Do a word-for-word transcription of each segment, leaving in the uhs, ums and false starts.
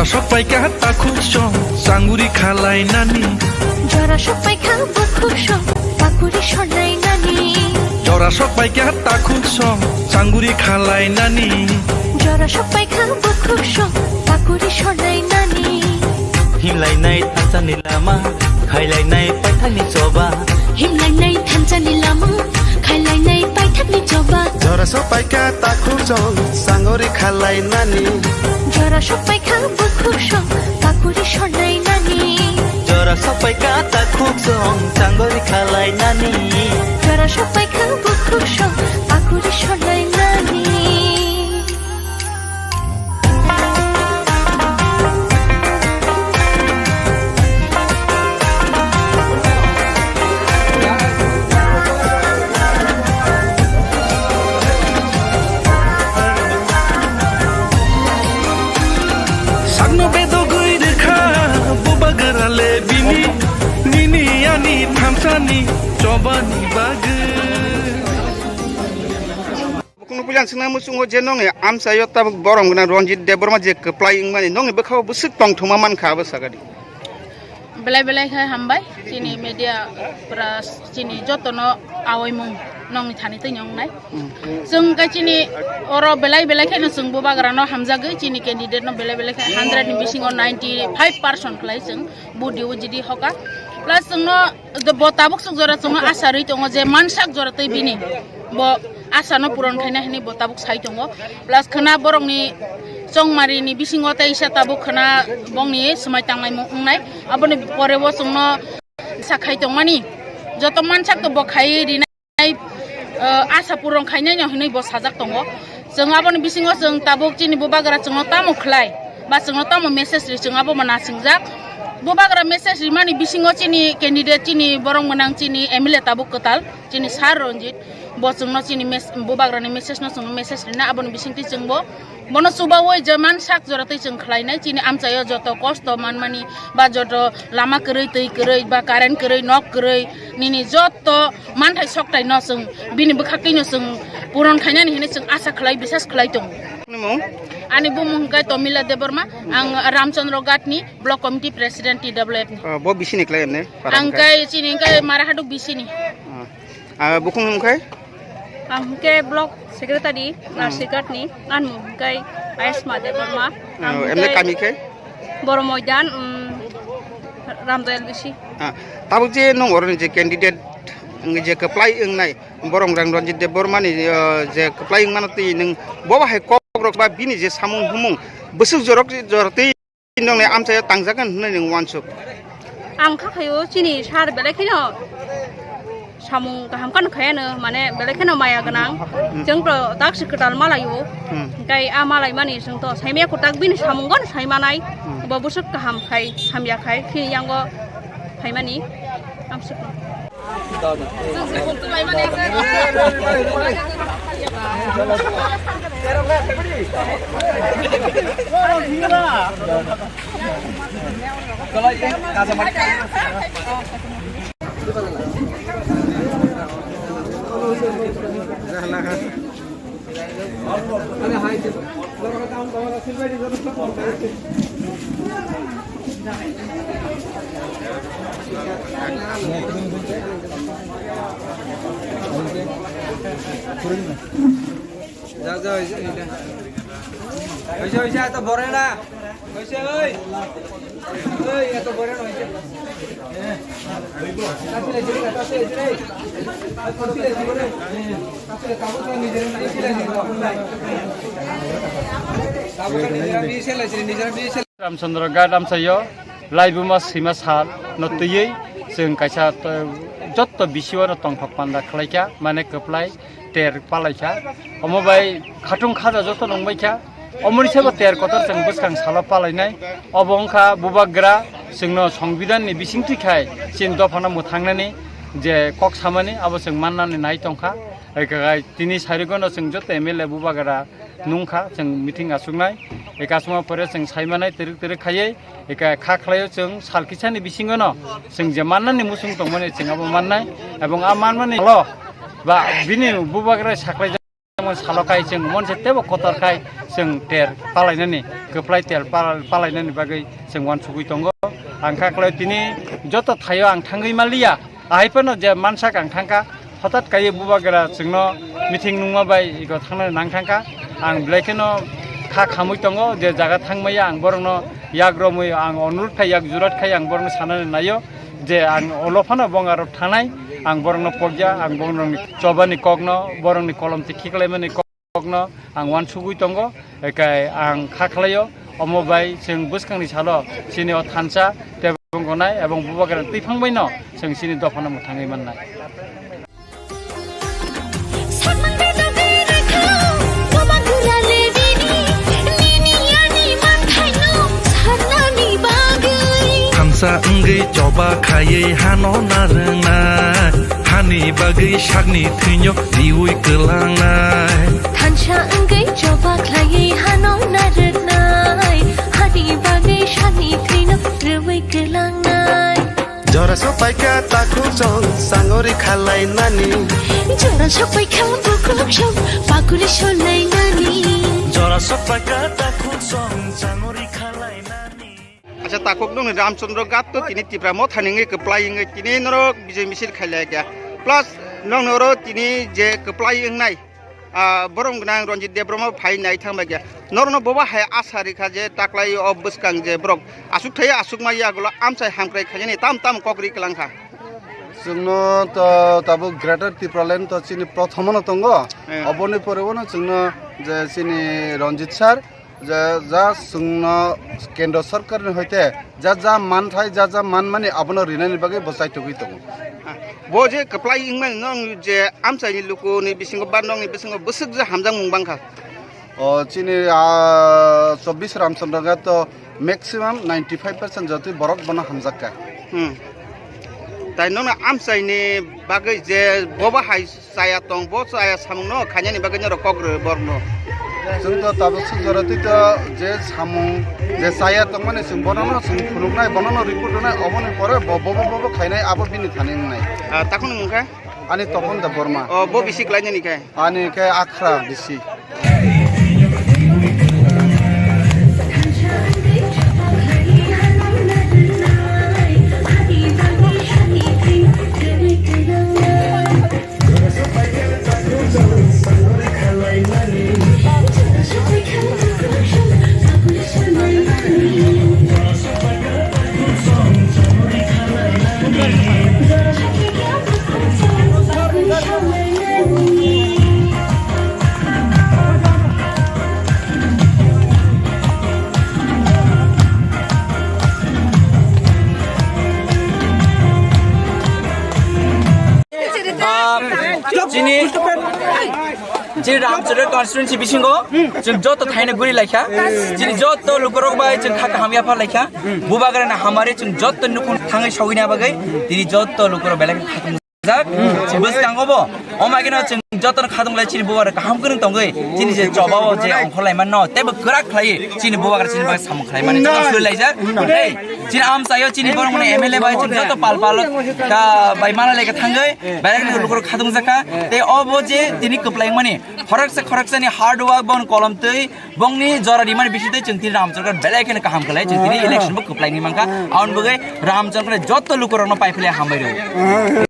Sok paikha takhuk song, sanguri khalai nani. Jora sok paikha bukhuk song, pakuri sonai nani. Jora sok paikha takhuk song, sanguri khalai nani. Jora sok paikha bukhuk song, pakuri sonai nani. Himlainai thansani lama, khailainai paithakni choba. Himlainai thansani lama, khailainai paithakni choba. Jora sok paikha takhuk song, sanguri khalai nani. Jora sok paikha bukhuk song, pakuri sonai nani. Jora sok paikha takhuk song, sanguri khalai nani. Jora sok paikha bukhuk song, pakuri sonai nani. Sakno bedogwi rwkha bubagra le bini, nini ani thansani chobani bagwi. Bukhukno puila ang swngna muchungo je nongni amchaio tabuk borom gwnang Ranjit Debbarma je kwplai wngmani nongni bwkhao bwswk tongthokma mankha abo sakadi. Belai belai khe hambai chini media pura chini jotono awaimung nongni thani twi wngnai. Hmm. Chwng khe chini oro belai belai kheno chwng bubagrano hamjagwi chini candidate no belai belai khe hundred ni bisingo ninety five percent khlai chwng vote diwi jidi hoka. Plus chwngno bo tabuk swk jora chwngno asa rwi tongo je mansak jora twi bini bo asa no puron khaina hinwi bo tabuk sai tongo. Plus khwna borokni chongmari ni bisingo tei isa tabuk khwna bongni swmai tanglaimung wngnai. Aboni pore bo chwngno sa khai tongmani joto mansak to bo khaiwi rinai, eh, asa puron khainai no hinwi bo sajak tongo. Chwng aboni bisingo chwng tabuk chini bubagra chwngno tamo khlai ba chwngno tamo message ri chwng abo bo nasingjak. Bubagra message rimani bisingo chini candidate chini borok mwnang chini M L A tabuk kwtal. Chini sir Ranjit, bo chwngno chini mes-, bubagrani message no chwngno message rina, aboni bisingtwi chwngbo bono chubaui je mansak jora twi chwng khlainai, chini amchaio joto kosto manmani ba joto lama kwrwi, twi kwrwi, ba current kwrwi, nok kwrwi, nini joto manthai soktai no chwng bini bwkhaktwi no chwng puron khainani hinwi chwng asa khlai, bisas khlai tongo. Nimo? Ani bumung hwnkhe Tomila Debbarma, ang Ramchandra Ghat ni block committee president T W F ni. Ah, bo bisini khlai emne? Ang hwnkhe? Kai chini hwnkhe Marahaduk bisini. Ah. Ah, bukhung hwnkhe? Ang hwnkhe block secretary, hmm, Nasirghat ni, anmung hwnkhe Ayasma Debbarma. Ah, ang emne hwnkhe kami khe? Boro Moidan, um, Ramdayal bisi. Ah, tabuk je nwng oroni je candidate, nwng je kwplai wngnai, borok rang Ranjit Debbarma ni, ah, je kwplai wngmano twi nwng bo bahai kok rok ba bini je samung humung bwswk jorok jorok twi Nongni amchaio tangjagan hwnwi nwng uansuk. Ang kha khaio chini sir belai kheno samung kaham kano khayano, mane belai kheno maya gwnang. Hmm. Chwng to tak se kwtal malaio. Hmm. Hwnkhe a malaimani chwng to saimaya kwtak bini samung gano saimanai. Hmm. Bo bwswk kaham khai, hamya khai, chini yango phaimani. Amsukno. Ja, ja, hoise, hoise. Hoise, hoise, eto bore na. Hoise, oi. Oi, eto bore na, hoise. Ramchandra Ghat amchaio laibuma sima sal no twiwi chwng kaisa to-, jotto bisiwano tongthok panda khlaikha, mane kwplai ter palaikha. Omo bai khatung khaja joto nungbaikha. Omoni sebo ter kotor chwng bwskang salo palainai. Obo wngkha bubagra chwngno Songbidanni bisingtwi khai chini dophano mwthangnani je kok samani abo chwng mannani nai tongkha. Hai khe hai tini sarigono chwng joto M L A bubagra nungkha, chwng meeting achuknai. Eka chwngma pore chwng saimanai twrwk twrwk khaiwi. Eka kha khlaio chwng sal kisani bisingono chwng je mannani muchung tongmani chwng abo mannai. Ebong a manmani lo ba bini bubagra saklai tamo salo khai chwng monse tebo kotor khai chwng ter palainani, kwplai ter pal-, palainani bagwi chwng uansugwi tongo. Ang kha khlai tini joto thaio ang thangwi manliya, ahai phano je mansak ang thangkha, hotat kaiwi bubagra chwngno meeting nungma bai iko thangnani nang thangkha. Ang belai kheno kha khamwi tongo, je jaga thangmaya ang borokno yak romwi ang onurot khai, yak jurat khai ang borokno sanani naio. Je ang olo phano bong aro thanai, ang borokno pokya, ang borokni chobani kokno, borokni kolom tikhi khlaimani kokno ang uansugwi tongo, ekai ang kha khlaio, omo bai chwng bwskangni salo chini o thansa tei bongkonai ebong bubagra twiphang baino chwng chini dophano mwthangwi mannai. Sakmangni tongwi rwkha, Bobangura Rebini, nini ani manthaino sarnani bagwi. Thansa wngwi choba khaiwi hano narwknai, hani bagwi sakni thwino riwi kwlangnai. Thansa wngwi choba khlaiwi hano narwknai, hani bagwi sakni thwino riwi kwlangnai. Jora sokpaikha takhuk song sangori khalainani. Jora sokpaikha bukhuk song pakuli solainani. Jora sokpaikha takhuk song sangori khalainani. Acha, takhuk nungni Ramchandra Ghat to tini Tipra Motha ni wngwi kwplai wngwi tini norok bijoi misil khailai kha. Plus nong noro tini je kwplai wngnai. Ah, borom gwnang Ranjit Debbarma phai nai thang bai khe. Norokno bobo hai asa rikha je taklai o bwskang je borok aswk thai aswk ma yagulo amchai hamkrai khainani tam tam kok ri kwlang kha. Chwngno to tabuk Greater Tipraland to chini prothomono tongo. Eh. Oboni pore bono chwngno je chini Ranjit sir je ja chwngno Kendra Sarkarni hoite ja ja manthai, ja ja manmani abono rinani bagwi bo chaitugwi tongo. Bo je kwplai wngmani nwng je amchaini lukuni bisingo ba nwngni bisingo bwswk je hamjakmung bangkha. O chini, ah, chobbish Ramchandra Ghat to maximum ninety five percent jotoi borok bono hamjakkha. Hmm. Tai nwngno amchaini bagwi je bobo hai chaya tong, bo chaya samungno khainani bagwi norok kok rw borokno. Chwng to tabuk suk jora twi to je samung je chaya tongmani chwng bonono chwng phunuknai, bonono report rwnai, oboni pore bo, bo, bo, bo khainai abo bini thani wngnai. Ah, takhwno mung khe? Ani Topon Debbarma. O, bo bisi klainani khe? Ani khe Akhra bisi. Ah, chini, chini Ramchandra constituency bisingo chwng joto thaino guri laikha. Chini joto lukurok bai chwng kha kaham yapha laikha. Bubagrana hamari chwng joto nukung thangwi sogwina bagwi tini joto lukurok belai khatung jak. Bwskango bo omagino chwng joto khatung lai chini bubagra kaham kwrwng tongwi chini je chobao je ongkhor laimano teibo kwrak khlai chini bubagra chini bagwi samung khlaimani joto suri laijak. Tei chini amchaio chini borok mani M L A bai chini joto pal pal ka bai mana leka thangwi belai khe lukurok khatung jakha. Tei obo je tini kwplaimani khoroksa khoroksani hard work bon kolom twi bongni jora rimani bisitwi chwng tini Ramchandra belai kheno kaham khlai chwng tini election bo kwplaini mankha. Aboni bagwi Ramchandra joto lukurokno paiphile hambai rw.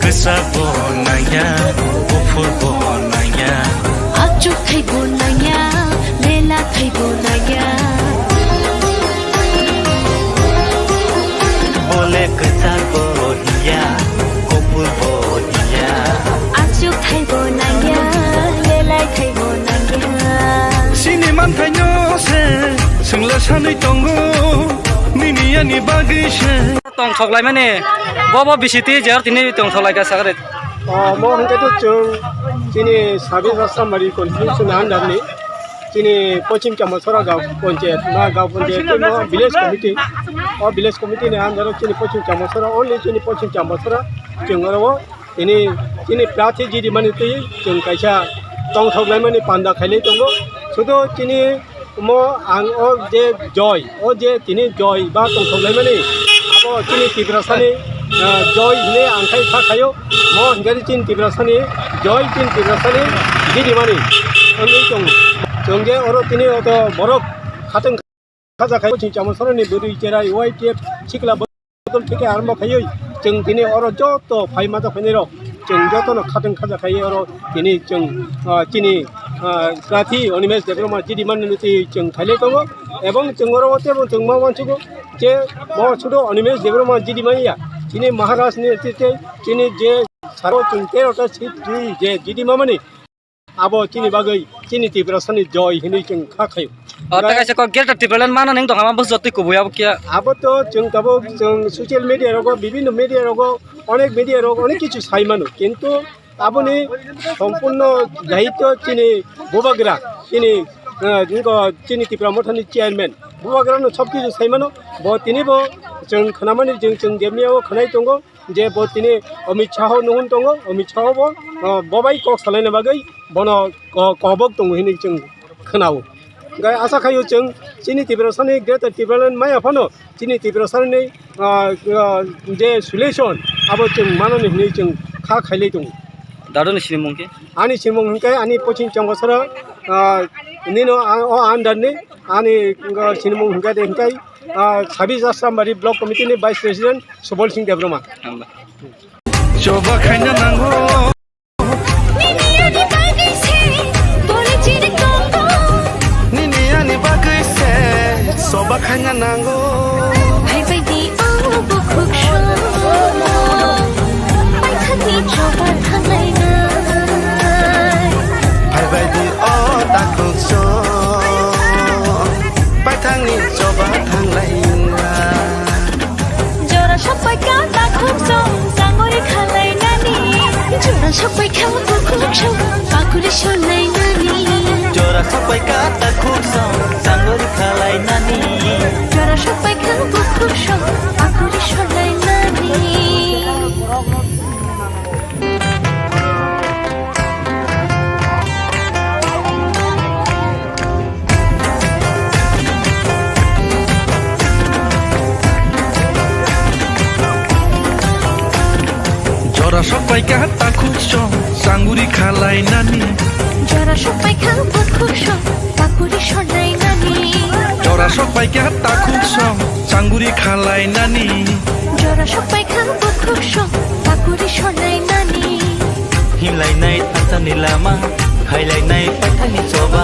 Kwchak bo nangya, buphur bo nangya. Achuk khai bo nangya, lela khai bo nangya. Bole kwchak bo hiya, buphur bo hiya. Achuk khai bo nangya, lela khai bo nangya. Sini manthaino se swngla sanwi tongo, nini ani bagwi se. Tongthok laimani bobo bisiti jer tini tongthok laika sagri. Ah, mo hwnkhe to chwng chini Sabir Rastamari constituency under ni chini Pochim Chamashora gaon panchayat, ma gaon panchayat ni mo village committee O village committee ni under o chini Pochim Chambasora, only chini Pochim Chambasora, chwng oro o tini, chini prarthi jidimani twi chwng kaisa tongthok laimani panda khailai tongo. Sudo chini mo ang o je joy, o je tini joy ba tongthok laimani, abo chini Tiprasani, ah, joy hinwi ang khai kha khayo. Mo hinkhe chini Tiprasani joy, chini Tiprasani jidimani wngwi tongo. Chwng je oro tini oto borok khatwng khajakhai, chini Chambasora ni bwrwi cherai Y T F sikla bodol theke arombo khaiwi chwng tini oro joto phai mata phainai rok chwng jotono khatwng khajakhai oro tini chwng, ah, chini, ah, prarthi Animesh Debbarma jidimani twi chwng khailai tongo, ebong chwng oro tebo chwng ma uansugo je mo sudo Animesh Debbarma jidimani ya, chini Maharaj ni twi tei chini je saro chwng tero ta seat twi je jidimamani. Abo chini bagwi chini Tiprasani joy hinwi chwng kha khayo. O, ta kaisa kok Greater Tipraland mana ning tong ama bwswk twi kubui abo kya? Abo to chwng tabuk chwng social media rogo, bibinno media rogo, onek media rogo onek kichu sai mano, kintu aboni sompurno dayitto chini bubagra, chini, eh, niko chini Tipra Mothani chairman bubagrano sob kichu sai mano. Bo tini bo chwng khnamani chwng, chwng jemiyao khnai tongo. Je bo tini Amit Shah o nuhun tongo, Amit Shah o bo, ah, bo bai kok salaina bagwi bono ko-, kobok tongo hinwi chwng khwnao. Gai asa khaio chwng chini Tiprasani Greater Tipraland maya phano chini Tiprasani, ah, ah, je solution abo chwng manani hinwi chwng kha khailai tongo. Dadoni sinimung khe? Ani sinimung hinkhe ani Pochim Chambasora, ah, nino a-, o under ni ani, ah, sinimung hinkhe de hinkhe, ah, Sabis Asrambari Block Committee ni Vice President Subal Singh Debbarma. Choba khaina nango. Nini ani bagwi se, bole chiri tongo. Nini ani bagwi se, choba khaina nango. Phaibai di o bukhuk song, paithakni choba thanglainai. Phaibai di o takhuk song, paithakni choba thanglainai. Jora sokpai kha takhuk song, sangori khalai nani. Jora sokpai kha bukhuk song, pakuri sonai nani. Jora sokpai kha takhuk song, sangori khalai nani. Jora sokpai kha bukhuk song, pakuri sonai nani. Jora sokpai kha takhuk song, sanguri khalai nani. Jora sokpai kha bukhuk song, pakuri sonai nani. Jora sokpai kha takhuk song, sanguri khalai nani. Jora sokpai kha bukhuk song, pakuri sonai nani. Himlainai thansani lama, khailainai paithakni choba.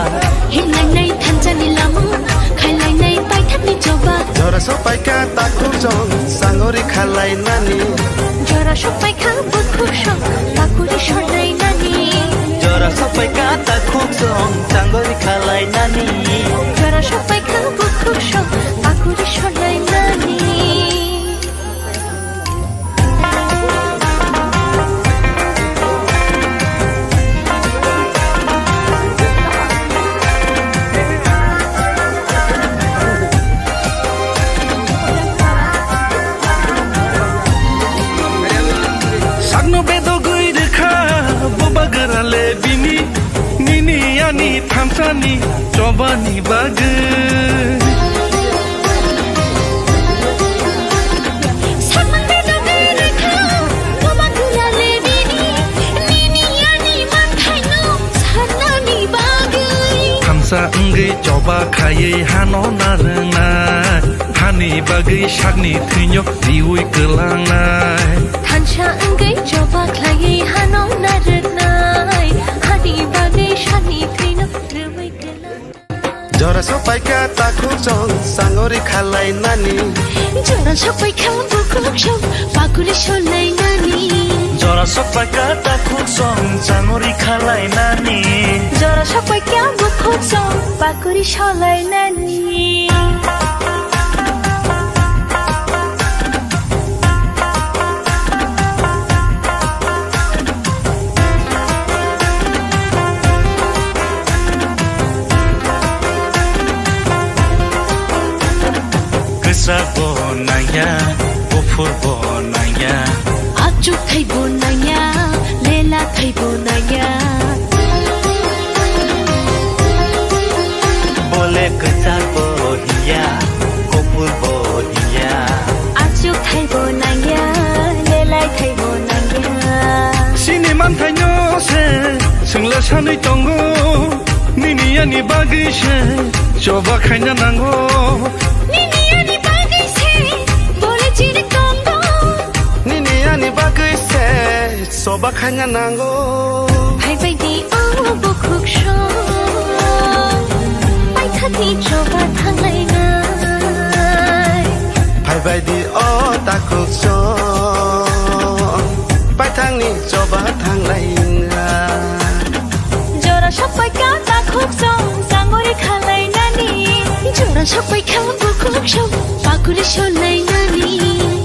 Himlainai thansani lama, khailainai paithakni choba. Jora sokpai kha takhuk song, sangori khalai nani. Jora sokpai kha bukhuk song, pakuri sonai nani. Jora sokpai kha takhuk song, sangori khalai nani. Jora sokpai kha bukhuk song, pakuri sonai nani. Sakno bedogwi rwkha, bo bagra le bini. Nini ani thansani chobani bagwi. Sakmang bedogwi rwkha, bo bagra le bini, nini ani manthaino sanani bagwi. Thansa wngwi choba khaiwi hano narwngnai, hani bagwi sakni thwino riwi kwlangnai. Thansa wngwi choba khlaiwi hano narwknai, hani bagwi sakni thwino riwi kwlangnai. Jora sokpai kha takhuk song, sangori khalai nani. Jora sokpai kha bukhuk song, pakuri sonai nani. Jora sokpai kha takhuk song, sangori khalai nani. Jora sokpai kha bukhuk song, pakuri sonai nani. Kwchak bo nangya, kuphur bo nangya. Achuk thai bo nangya, lela thai bo nangya. Bole kwchak bo hiya, kuphur bo hiya. Achuk thai bo nangya, lelai thai bo nangya. Chini manthaino se, chwngla sanwi tongo. Nini ani bagwi se choba khaina nango. Nini ani bagwi se bole chini tongo. Nini ani bagwi se choba khaina nango. Phaibai di o bukhuk song, paithakni choba thanglainai. Phaibai di o takhuk song, paithakni choba thanglainai. Jora sokpai kha takhuk song, sangori khalainani. Jora sokpai kha bukhuk song, pakuri solainani.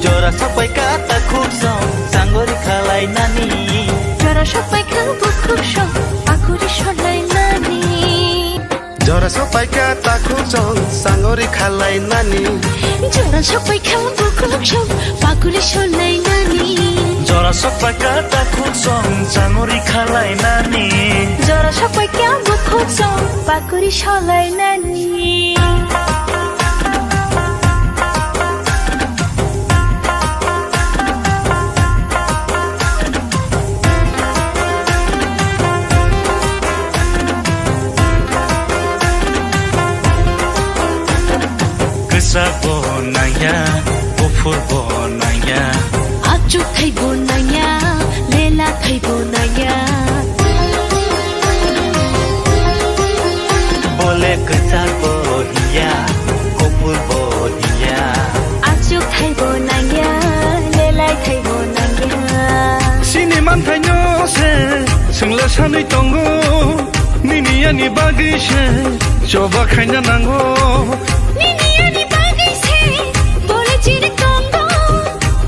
Jora sokpai kha takhuk song, sangori khalainani. Jora sokpai kha bukhuk song, pakuri solainani. Jora sokpai kha takhuk song, sangori khalainani. Jora sokpai kha bukhuk song, pakuri solainani. Jora sokpai kha takhuk song, sangori khalainani. Jora sokpai kha bukhuk song, pakuri solainani. Kwchak bo nangya, kuphur bo nangya. Achuk thai bo nangya, lela thai bo nangya. Bole kwchak bo hiya, kuphur bo hiya. Achuk thai bo nangya, lelai thai bo nangya. Chini manthaino se, chwngla sanwi tongo. Nini ani bagwi se choba khaina nango. Nini ani bagwi se bole chini tongo.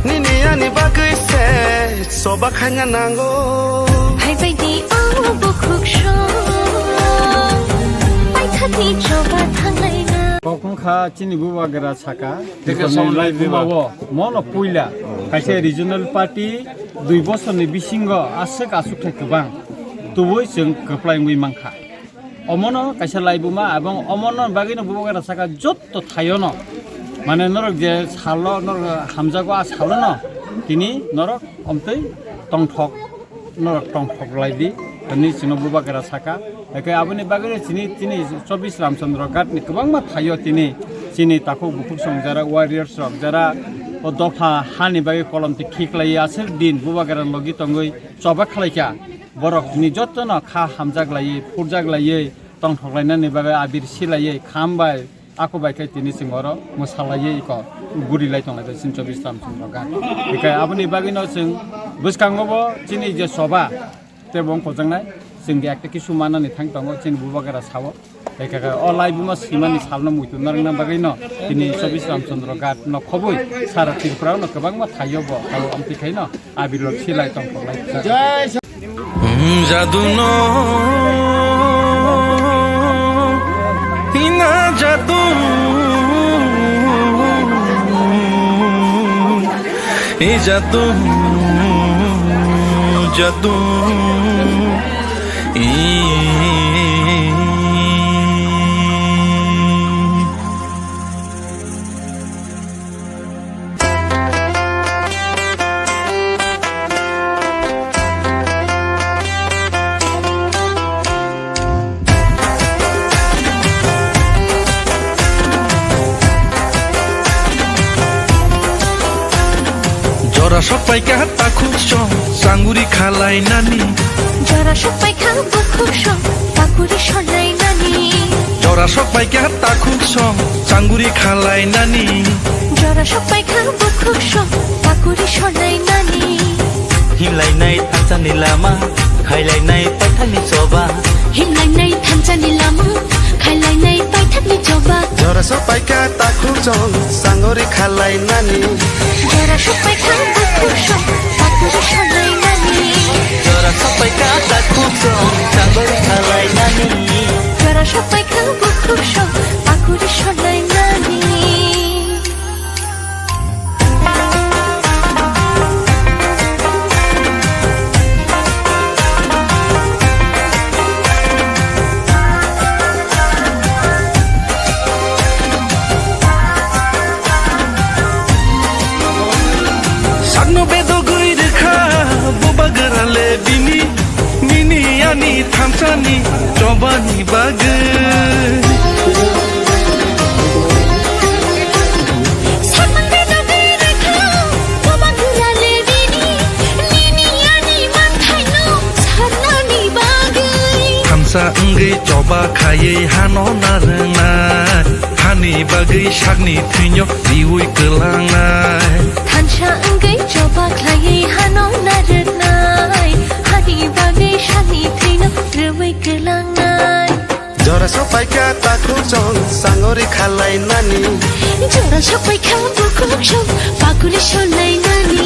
Nini ani bagwi se choba khaina nango. Phaibai di o bukhuk song, paithakni choba thanglaina. Kokong kha chini bubagra saka. Teke Tongni somni lai buma buba. Wo, mono puila kaisa regional party dui bosorni bisingo aswk aswk thai kwbang tubui chwng kwplai wngwi mankha. Omono kaisa laibuma, abong omono bagwino bubagra saka jotto thaiono, mane norok je salo, norok hamjago a salono tini norok omtwi tongthok, norok tongthok lai di, hwnwi chwngno bubagra saka. Hake aboni bagwino chini, chini chobbish Ramchandra Ghat ni kwbangma thaio tini chini takhuk bukhuk song jara warriors rok jara o dopha hani bagwi kolom twi khiklai aswk din bubagra logi tongwi choba khlaikha. Borok ni jotto no kha hamjak laiwi, phurjak laiwi, tongthok lainani bagwi abir silaiwi, kham bai, ako bai khe tini chwng oro mwsa laiwi iko guri lai tong lai chini chobbish Ramchandra Ghat. Hikai aboni bagwi no chwng bwskango bo chini je soba tei bo wng kojaknai chwng ekta kisu manani thang tongo chini bubagra sao. Ekha khe o laibuma swimani salno muitu narwkna bagwino tini chobbish Ramchandra Ghat no khobwi sara Tripura no kwbangma thaio bo tao amtwi khaino abirok silai tongthok lai. Jai Jadu no hina jadu. E jadu, jadu, e. Jora sokpai kha takhuk song, changuri khalai nani. Jora sokpai kha bukhuk song, pakuri sonai nani. Jora sokpai kha takhuk song, changuri khalai nani. Jora sokpai kha bukhuk song, pakuri sonai nani. Himlainai thansa ni lama, khailainai paithakni choba. Himlainai thansa ni lama, khailainai paithakni choba. Jora sokpai kha takhuk song, changuri khalai nani. Jora sokpai kha bukhuk song, pakuri sonai nani. Jora sokpai kha takhuk song, changuri khalai nani. Jora sokpai kha bukhuk song, pakuri sonai nani. Ni bagwi. Thansa wngwi choba khaiwi hano narwknai, hani bagwi sakni thwino riwi kwlangnai. Thansa wngwi choba khaiwi hano narwknai, hani bagwi sakni thwino riwi kwlangnai. Jora sokpaikha takhuk song sangori khalainani. Jora sokpaikha bukhuk song pakuri solainani.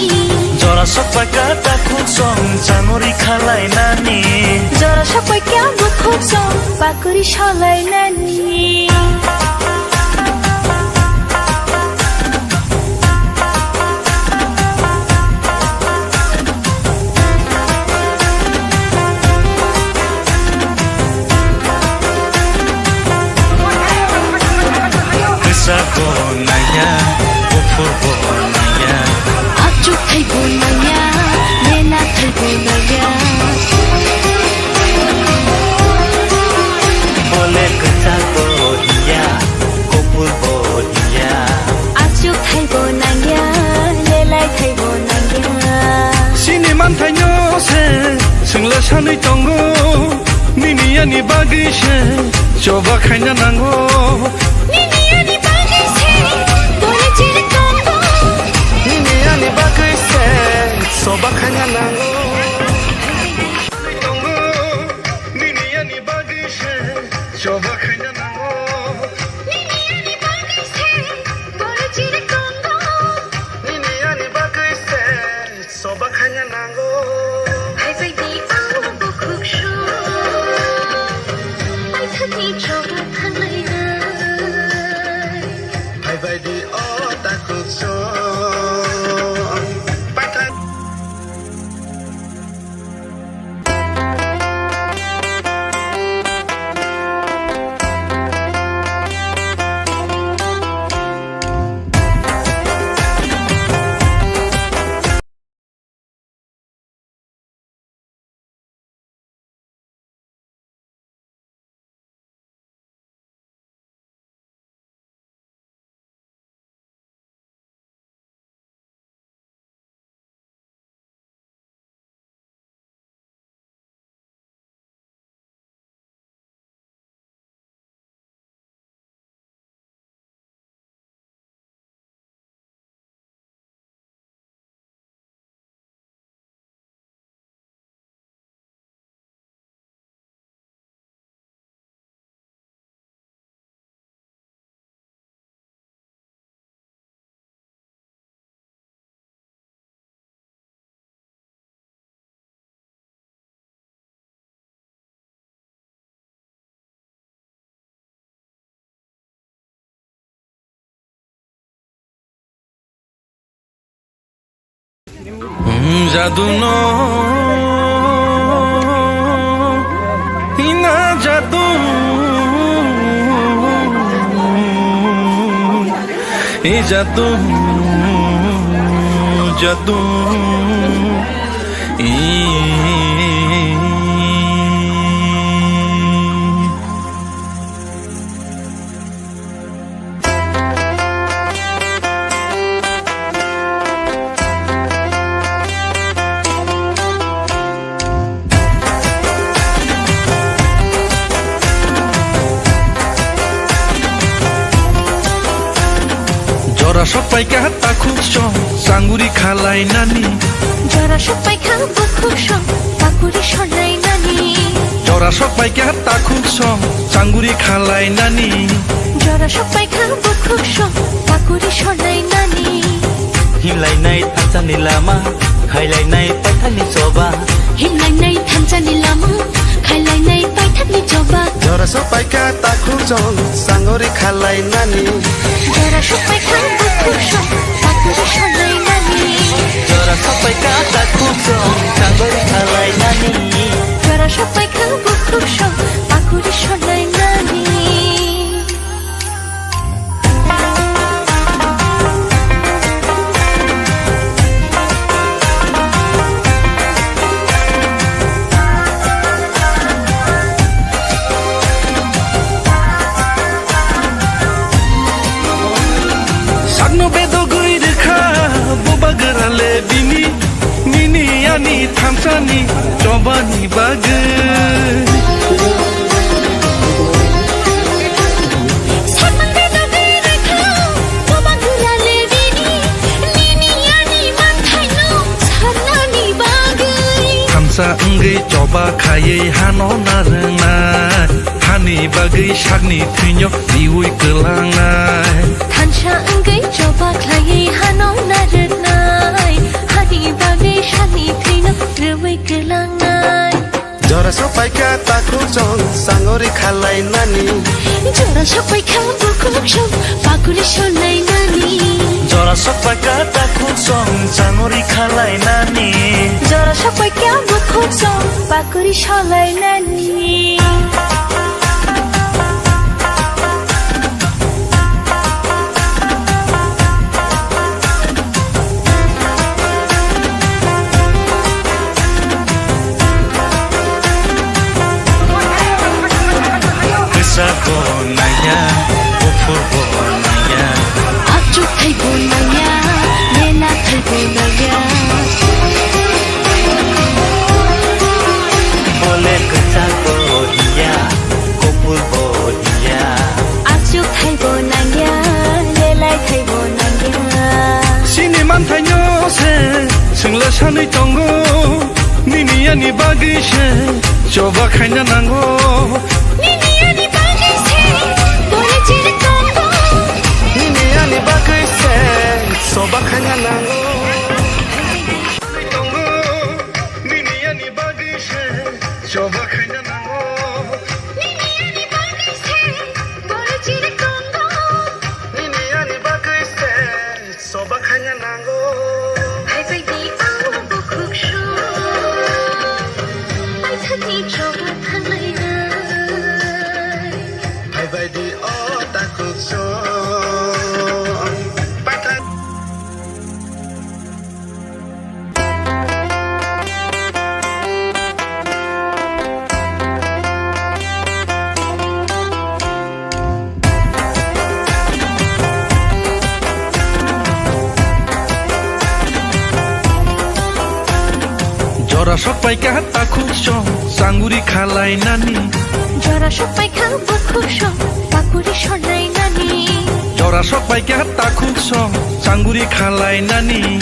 Jora sokpaikha takhuk song sangori khalainani. Jora sokpaikha bukhuk song pakuri solainani. Kwchak bo nangya, buphur bo nangya. Achuk thai bo nangya, lena thai bo nangya. Bole kwchak bo hiya, kopor bo hiya. Achuk thai bo nangya, lelai thai bo nangya. Chini manthaino se, swngla sanwi tongo. Nini ani bagwi se choba khaina nango. Nini ani bagwi se bole chiri tongo. Nini ani bagwi se choba khaina nango. Nini ani bagwi se choba khaina nango. Nini ani bagwi se bole chiri tongo. Nini ani bagwi se Soba khaina nango. Hai bai di o bukhuk song, paithakni choba thanglai nai. Hai bai di o takhuk song, paithak. Jadu no hina jadu, e jadu, jadu, e. Jora sokpaikha takhuk song sanguri khalainani. Jora sokpaikha bukhuk song pakuri solainani. Jora sokpaikha takhuk song sanguri khalainani. Jora sokpaikha bukhuk song pakuri solainani. Himlainai thansani lama, khailainai paithakni choba. Himlainai thansani lama, khailainai paithakni choba. Jora sokpaikha takhuk song sanguri khalainani. Jora sokpaikha bukhuk song pakuri solainani. Jora sokpaikha takhuk song sanguri khalainani. Jora sokpaikha bukhuk song pakuri solainani. Bedogwi rwkha bubagra le bini, nini ani thansani chobani bagwi. Samang bedogwi rwkha bubagra le bini, nini ani manthaino sarnani bagwi. Thansa wngwi choba khaiwi hano narwngnai, hani bagwi sakni thwino riwi kwlangnai. Thansa wngwi choba khlaiwi hano narwknai, hani bagwi sakni thwino rwwi kwlangnai. Jora sopaikha takhuk song sangori khalainani. Jora sopaikha bukhuk song pakuri solainani. Jora sopaikha takhuk song sangori khalainani. Jora sopaikha bukhuk song pakuri solainani. Kwchak bo nangya, buphur bo nangya. Achuk thai bo nangya, lena thai bo nangya. Bole kwchak bo hiya, kopor bo hiya. Achuk thai bo nangya, lelai thai bo nangya. Chini manthaino se swngla sanwi tongo, nini ani bagwi se choba khaina nango. Nini ani bagwi se bole chiri tongo. Nini ani bagwi se choba khaina nango. Tongo, nini ani bagwi se choba khaina nango. Nini ani bagwi se bole chiri tongo. Nini ani bagwi se choba khaina nango. Hai bai di o bukhuk song, paithakni choba thanglainai. Hai bai di o takhuk song, paithak Jora sokpaikha takhuk song sanguri khalainani. Jora sokpaikha bukhuk song pakuri solainani. Jora sokpaikha takhuk song sanguri khalainani.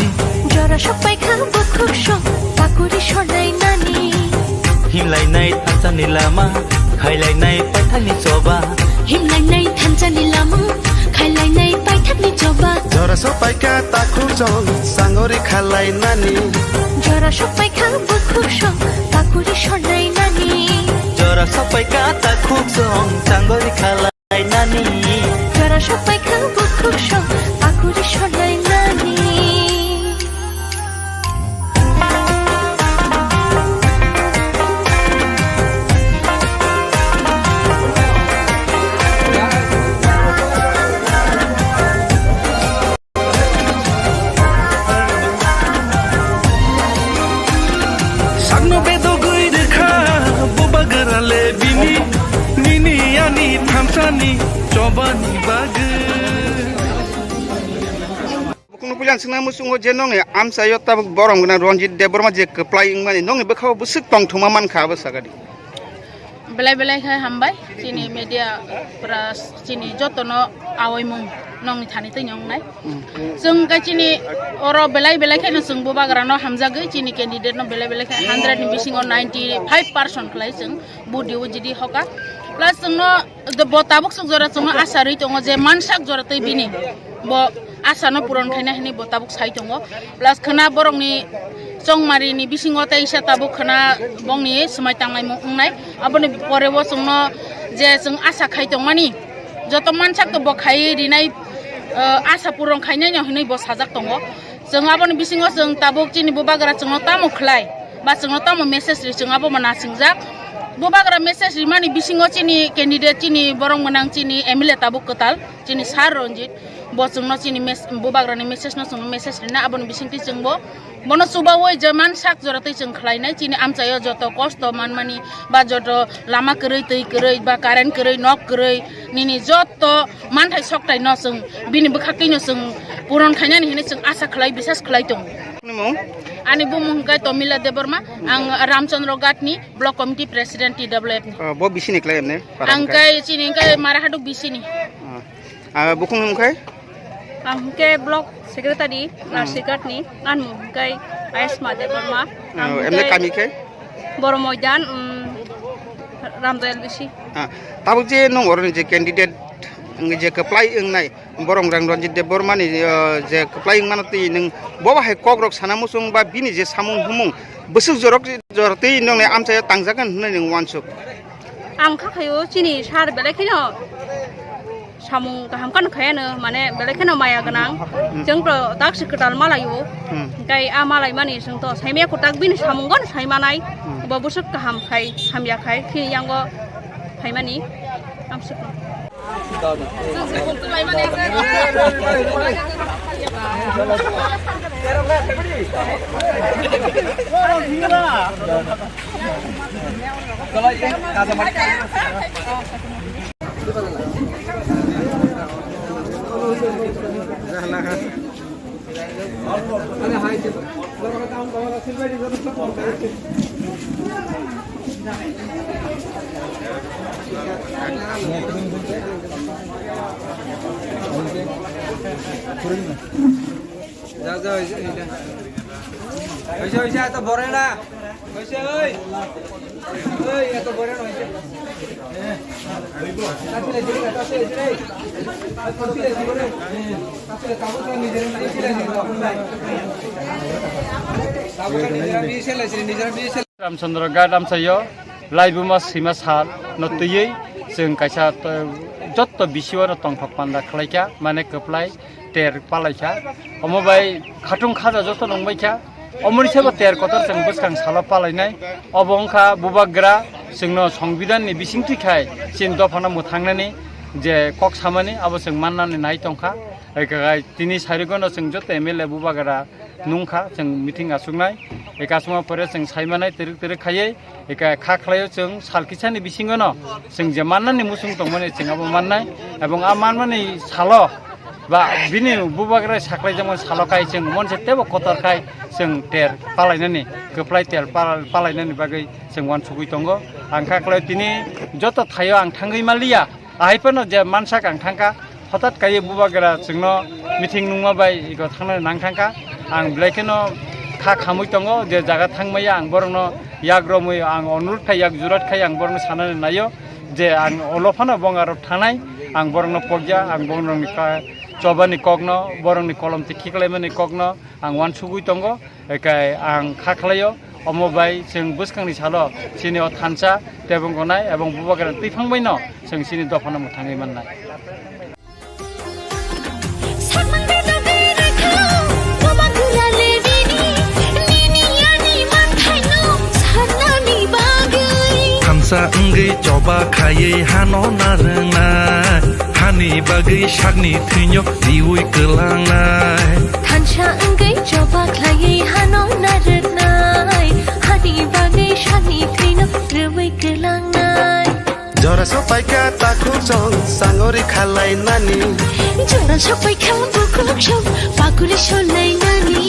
Jora sokpaikha bukhuk song pakuri solainani. Himlainai thansani lama, khailainai paithakni choba. Himlainai thansani lama, khailainai paithakni choba. Jora sokpaikha takhuk song sanguri khalainani. Jora sokpaikha bukhuk song pakuri solainani. Jora sokpaikha takhuk song sanguri khalainani. Jora sokpaikha bukhuk song pakuri solainani. Sakno bedogwi rwkha bubagra le bini, nini ani thansani chobani bagwi. Bukhukno puila ang swngna muchungo je nongni amchaio tabuk borom gwnang Ranjit Debbarma je kwplai wngmani, nongni bwkhao bwswk tongthokma mankha abo sakadi. Belai belai khe hambai chini media pras chini jotono awaimung nongni thani twi wngnai. Hmm. Chwng khe chini oro belai belai kheno chwng bubagrano hamjagwi chini candidate no belai belai khe hundred ni bisingo ninety five percent khlai chwng vote diwi jidi hoka. Plus chwngno bo tabuk swk jora chwngno asa rwi tongo je mansak jora twi bini bo asa no puron khaina hinwi bo tabuk sai tongo. Plus khwna borokni chongmari ni bisingo tei isa tabuk khwna bongni swmai tanglaimung wngnai. Aboni pore bo chwngno je chwng asa khai tongmani joto mansak to bo khai rinai, eh, asa puron khainai no hinwi bo sajak tongo. Chwng aboni bisingo chwng tabuk chini bubagra chwngno tamo khlai ba chwngno tamo message ri chwng abo bo nasingjak. Bubagra message rimani bisingo chini candidate chini borok mwnang chini M L A tabuk kwtal chini sir Ranjit. Bo chwngno chini mes-, bubagrani message no chwngno message rina aboni bisingtwi chwngbo bono chubaui je mansak jora twi chwng khlainai chini amchaio joto kosto manmani ba joto lama kwrwi twi kwrwi ba current kwrwi nok kwrwi nini joto manthai soktai no chwng bini bwkhaktwi no chwng Puron khainani hinwi chwng asa khlai, bisas khlai tongo. Nini mung? Ani bumung hwnkhe Tomila Debbarma, ang Ramchandra Ghat ni Block Committee President T W F ni. Ah, bo bisini khlai emne? Para ang hwnkhe? Khe chini hwnkhe Marahaduk bisini. Ah. Ah, bukhung hwnkhe? Ang hwnkhe Block Secretary, hmm, Nasirghat ni, ang mung hwnkhe Ayushma Debbarma. Ah, ang emne hwnkhe kami khe? Boro Moidan, um, Ramdayal bisi. Ah, tabuk je nong oroni je candidate, ang je kwplai wngnai, borong rang Ranjit Debbarma ni, ah, je kwplai wngmano twi nwng bo bahai kok rok sana muchung ba bini je samung humung bwswk jorok jorotwi nongni amchaio tangjagan hwnwi nwng uansuk. Ang kha khaio chini sir belai kheno samung kaham kano khayano, mane belai kheno maya gwnang. Hmm. Chwng to dak se kwtal malaio. Hmm. Tei a malai mani chwng to saimaya kwtak bini samung gono saimanai. Hmm. Bo bwswk kaham khai, hamya khai, khini yango phaimani. Amsuk. Ja, ja, hoise, hoise. Hoise, hoise, eto bore na. Hoise, oi. Oi, eto bore na, hoise. Ramchandra Ghat amchaio laibuma sima sal no twiwi chwng kaisa to-, jotto bisiwano tongthok panda khlaikha, mane kwplai ter palaikha. Omo bai khatung khaja joto nungbaikha. Omoni sebo ter kotor chwng bwskang salo palainai. Obo wngkha bubagra chwngno Songbidanni bisingtwi khai chini dophano mwthangnani je kok samani abo chwng mannani nai tongkha. Hai khe tini sarigono chwng joto M L A bubagra nungkha, chwng meeting achuknai. Eka chwngma pore chwng saimanai twrwk twrwk khaiwi. Eka kha khlaio chwng sal kisani bisingono chwng je mannani muchung tongmani chwng abo mannai. Ebong a manmani salo ba bini bubagra saklaijakmani salo khai chwng monse tebo kotor khai chwng ter palainani, kwplai ter pal-, palainani bagwi chwng uansugwi tongo. Ang kha khlaio tini joto thaio ang thangwi manliya. Ahai phano je mansak ang thangkha, hothat kaiwi bubagra chwngno meeting nungma bai iko thangna nang thangkha. Ang belai kheno kha khamwi tongo, je jaga thangmaya ang borokno yak romwi ang onurodh khai, yak jurat khai ang borokno sanani naio je ang olo phano bonga rok thanai, ang borokno pokya, ang borokni ka-, chobani kokno, borokni kolom tikhi khlaimani kokno, ang uansugwi tongo, ekai ang kha khlaio, omo bai chwng bwskangni salo chini o thansa tebong gonai ebong bubagra twiphang baino chwng chini dophano mwthangwi mannai. Thansa wngwi choba khaiwi hano narwknai. Hani bagwi sakni thwino riui kwlangnai. Thansa wngwi choba khlaiwi hano narwknai. Hani bagwi sakni thwino riui kwlangnai. Jora sopaikha takhuk song sangori khalainani. Jora sopaikha bukhuk song pakuli solainani.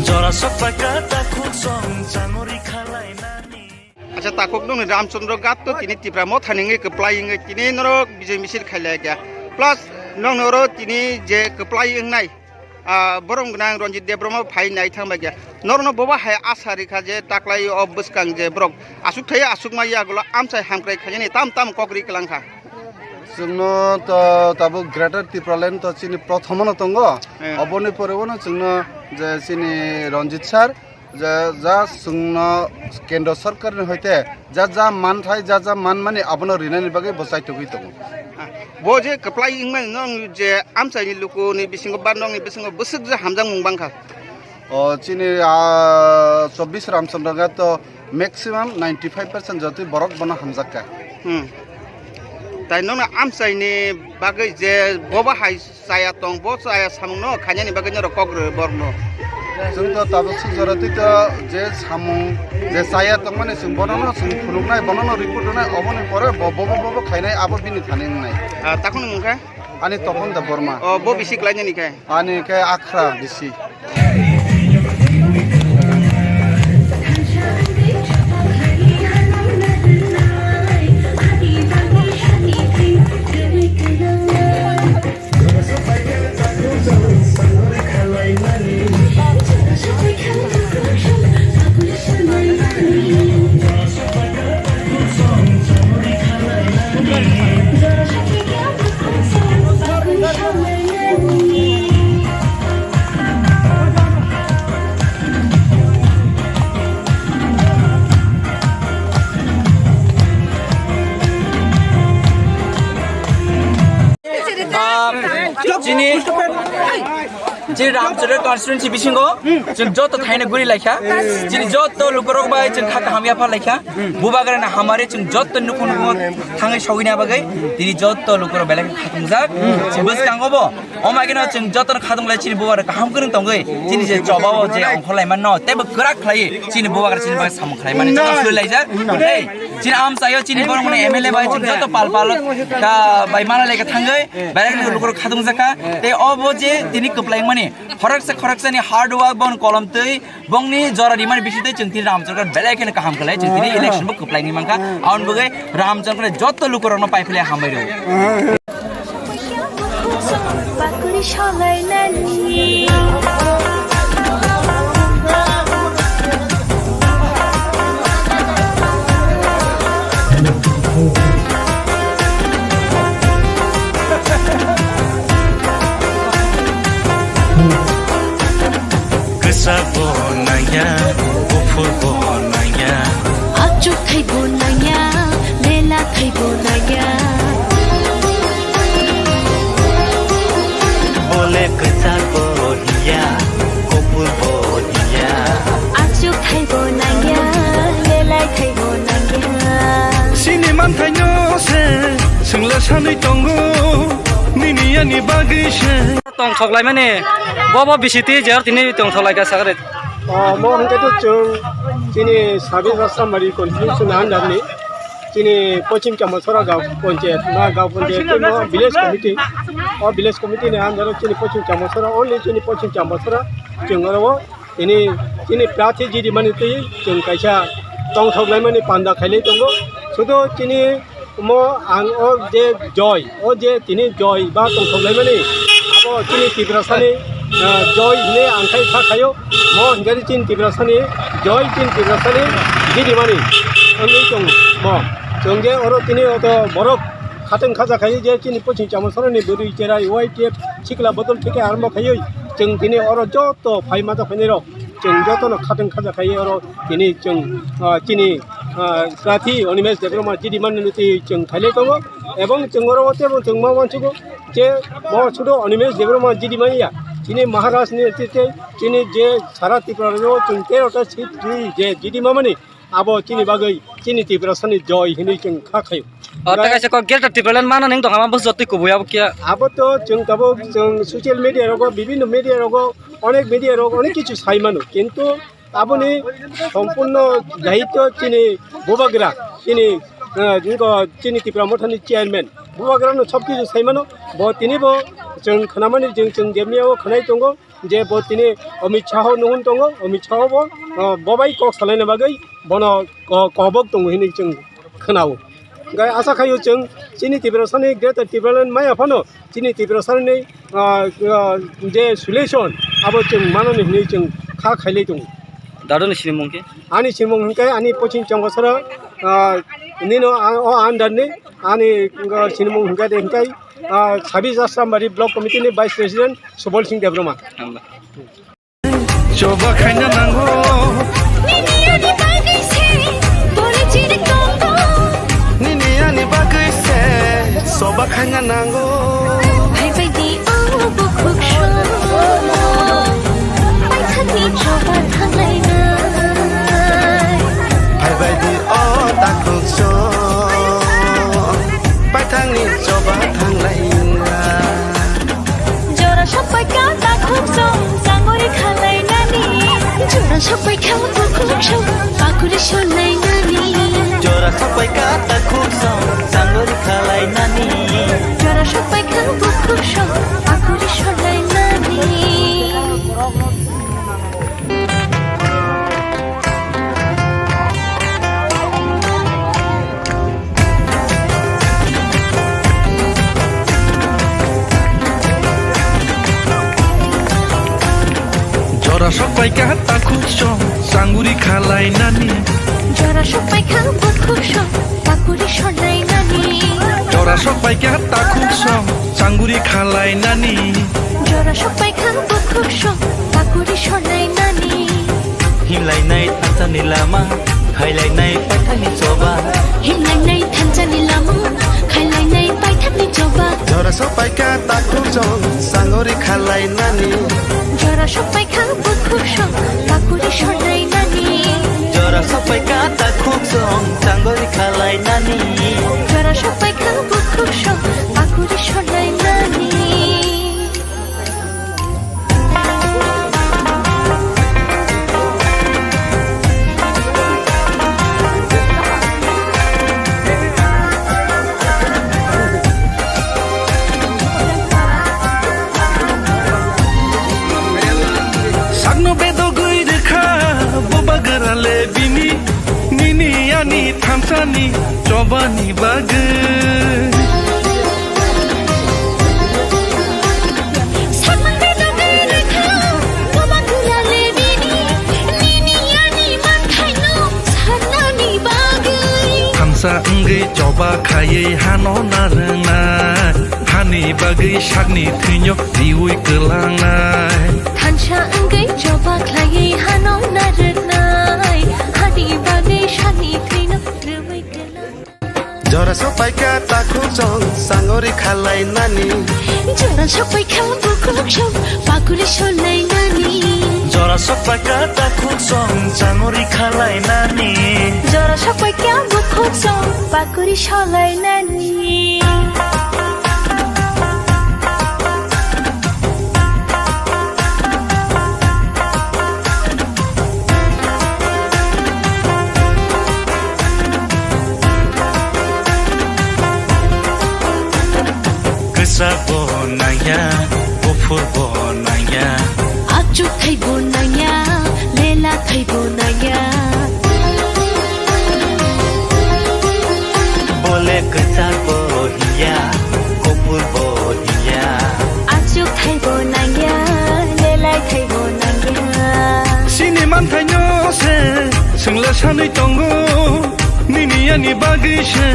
Jora sopaikha takhuk song sangori khalainani. Acha, takhuk nungni Ramchandra Ghat to tini Tipra Motha ni wngwi kwplai wngwi tini norok bijoi misil khailai kha. Plus nong noro tini je kwplai wngnai, ah, borom gwnang Ranjit Debbarma phai nai thang bai kha. Norokno bobo hai asa rikha je taklai o bwskang je borok asuk thai asuk ma yagulo amchai hamkrai khainani tam tam kok ri kwlang kha. Chwngno to tabuk Greater Tipraland to chini prothomono tongo. Eh. Oboni pore bono chwngno je chini Ranjit sir, ja, ja chwngno kendro sorkarni hoite ja, ja manthai, ja, ja manmani abono rinani bagwi bo chaitugwi tongo. Ah, bo je kwplai wngmani nong je amchaini lukuni bisingo ba nongni bisingo bwswk je hamjakmung bangkha. O chini, ah, chobbish Ramchandra Ghat to maximum ninety five percent jotwi borok bono hamjakka. Hmm. Tai nongno amchaini bagwi je bobo hai chaya tong, bo chaya samungno khainani bagwi norok kok rw borokno. Chwng to tabuk suk jora twi to je samung je chaya tongmani chwng bonono chwng phunuknai, bonono report rwnai, oboni pore bo bobo bobo khainai abo bini thani wngnai. Ah, takhwno mungkha? Ani Topon Debbarma. O, bo bisi klainani khe? Ani khe Akhra bisi. Ah, chini, chini Ramchakra constituency bisingo chwng joto thaina guri laikha, chini joto lukurok bai chwng kha kaham yapha laikha, bubagrani hamari chwng joto nukhung nukhung thangwi sogwini bagwi tini joto lukurok belai khe khatungjak. Bwskango bo Omo haino chwng jotono khatung lai chini bubagra kaham kwrwng tongwi chini je choba o je ongkhor lai manno teibo kwrak khlai chini bubagra chini bagwi samung khlai mani joto sui laijak. Hey, chini amchaio chini borok mani M L A bai chwng joto pal pal ka bai mana lai ka thangwi belai khe lukurok khatung jakha. Tei obo je tini kwplai mani khoroksa khoroksani hard work bon kolom twi bongni jora rimani bisingtwi chwng tini Ramchakra belai kheno kaham khlai chwng tini election bo kwplai ni mankha. Aboni bagwi Ramchakra joto lukurokno pai philai hambai rw. Kwchak bo nangya, buphur bo nangya. Achuk thai bo nangya, lela thai bo nangya. Bole kwchak bo hiya, buphur bo hiya. Achuk thai bo nangya, lelai thai bo nangya. Chini manthaino se, chwngla sanwi tongo, nini ani bagwi se. Tongthok laimani, bo bo B C T jer tini tongthok lai ka sakre. O, mo hwnkhe to chwng chini Sabir Rastamari constituency under ni chini Pochim Chamosora Gaon Panchayat, ma Gaon Panchayat tei mo village committee, o village committee ni under o chini Pochim Chamosora, only chini Pochim Chamosora chwng oro o tini chini prathi jidi mani twi chwng kaisa tongthok laimani panda khailai tongo. Sudo chini Omo ang o je joy, o je tini joy ba tongthok laimani, abo chini Tiprasani, ah, joy hinwi ang khai kha khaio. Mo hinkhe chini Tiprasani joy, chini Tiprasani jidimani wngwi tong mo. Chwng je oro tini oto borok khateng khaja khaio je chini Pochim Chamosarani bwrwi cherai Y T F sikla bodol theke arombo khaiwi chwng tini oro joto phai mata phainai rok chwng jotono khateng khaja khaio oro tini chwng, ah, chini ah, Prathi Animesh Debbarma jidi mani nuti chwng khailai tongo, ebong chwng oro o tebo chwng ma uansugo je mo sudo Animesh Debbarma jidi manya, chini Maharaj ni tei chini je sara Tripura o chwng tero ta seat ri je jidi mamani, abo chini bagwi chini Tiprasani joy hinwi chwng kha khaio. O, ta kaisa kok Greater Tipraland mana ning tong ama bus jotwi kubui abo kya? Abo to chwng tabuk chwng social media rogo, bibinno media rogo, onek media rogo onek kichu sai mano, kintu Aboni sompurno daityo chini bubagra, chini, eh, jwngo chini Tipra Mothani chairman. Bubagrano sob kichu saimano, bo tini bo chwng khwnamani chwng, chwng jemiyao khwnai tongo, je bo tini Amit Shah o nuhun tongo, Amit Shah bo, eh, bobai kok salaina bagwi bono ko-, kobok tongo hinwi chwng khwnao. Hwnkhe asa khaio chwng chini Tiprasani Greater Tipraland maya phano chini Tiprasani, ah, ah, je solution abo chwng manani hinwi chwng kha khailai tongo. Dadoni sinimung khe? Ani sinimung hwnkhe ani Pochim Chambasara, ah, nino a-, o under ni ani, ah, sinimung hwnkhe de hwnkhe, ah, Sabi Jasrambari Block Committee ni Vice President Subal Singh Debbarma. Hambai. Choba khaina nango. Nini ani bagwi se, bole chiri tongo. Nini ani bagwi se, choba khaina nango. Phaibai di o bukhuk song. Paithakni choba thanglainai. Phaibai di o takhuk song. Paithakni choba thanglainai. Jora sopai ka takhuk song, sangori khalai nani. Jora sopai ka bukhuk song, pakuri sonai nani. Jora sopai ka takhuk song, sangori khalai nani. Jora sopai ka bukhuk Pakuri solainani. Jora sok paikha takhuk song, changuri khalainani. Jora sok paikha bukhuk song, pakuri solainani. Jora sok paikha takhuk song, changuri khalainani. Jora sok paikha bukhuk song, pakuri solainani. Himlainai thansani lama, khailainai paithakni choba. Himlainai thansani lama, khailainai paithakni choba. Jora sok paikha takhuk song, changuri khalainani. Jora sok paikha bukhuk song, pakuri solainani. Jora sok paikha takhuk song, changuri khalainani. Jora sok paikha bukhuk song, pakuri solainani. Sakno bedogwi rwkha bo bagra le bini, nini ani thansani chobani bagwi. Sakno bedogwi rwkha bo bagra le bini, nini ani manthaino sanani bagwi. Thansa wngwi choba khaiwi hano narwknai, hani bagwi sakni thwino riwi kwlangnai. Thansa wngwi choba khlaiwi hano narwknai, hani bagwi sakni thwino riwi kwlangnai. Jora sok paikha takhuk song, changuri khalainani. Jora sok paikha bukhuk song, pakuri solainani. Jora sok paikha takhuk song, changuri khalainani. Jora sok paikha bukhuk song, pakuri solainani. Kwchak bo nangya, kuphur bo nangya. Achuk thai bo nangya, lela thai bo nangya. Bole kwchak bo hiya, kuphur bo hiya. Achuk thai bo nangya, lelai thai bo nangya. Chini manthaino se, swngla sanwi tongo. Nini ani bagwi se,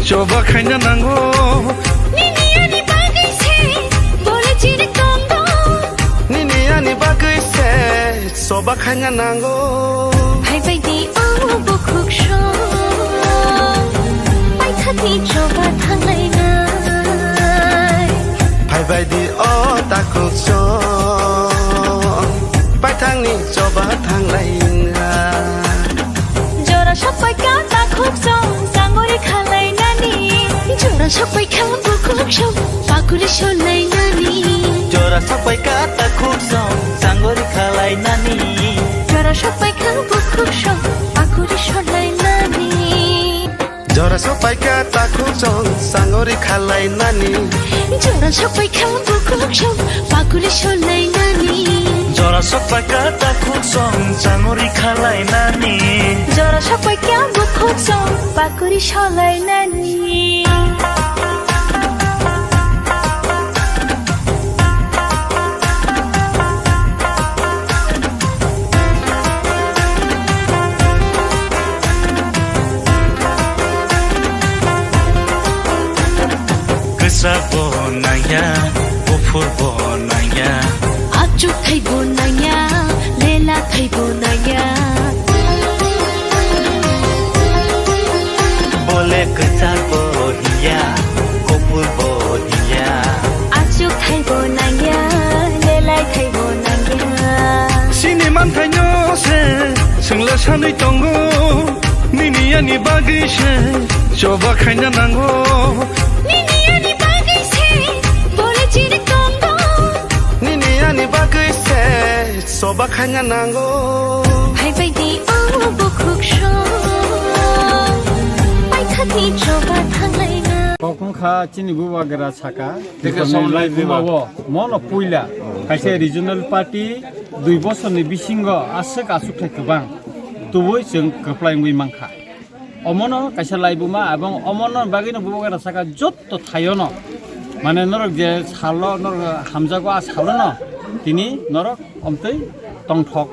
choba khaina nango. Nini ani bagwi se, bole chini tongo. Nini ani bagwi se, choba khaina nango. Phaibai di o bukhuk song, paithakni choba thanglainai. Phaibai di o takhuk song, paithakni choba thanglainai. Jora sok paikha takhuk song, changuri khalainani. Jora sok paikha bukhuk song, pakuri solainani. Jora sok paikha takhuk song, changuri khalainani. Jora sok paikha bukhuk song, pakuri solainani. Jora sok paikha takhuk song, changuri khalainani. Jora sok paikha bukhuk song, pakuri solainani. Jora sok paikha takhuk song, changuri khalainani. Jora sok paikha bukhuk song, pakuri solainani. Kwchak bo nangya, kuphur bo nangya. Achuk thai bo nangya, lela thai bo nangya. Bole kwchak bo hiya, kuphur bo hiya. Achuk thai bo nangya, lelai thai bo nangya. Chini manthaino se, swngla sanwi tongo. Nini ani bagwi se, choba khaina nango. Nini ani bagwi se, bole chini tongo. Nini ani bagwi se, choba khaina nango. Phaibai di o bukhuk song, paithakni choba thanglaina. Kok wngkha chini bubagra saka, Teke Dipamni somlai laibuma buba. O, mono puila, kaisa regional party dui bosorni bisingo aswk aswk thai kwbang tubui chwng kwplai wngwi mankha. Omono kaisa laibuma, abong omono bagwino bubagra saka jotto thaiono, mane norok je salo, norok hamjago a salono tini norok omtwi tongthok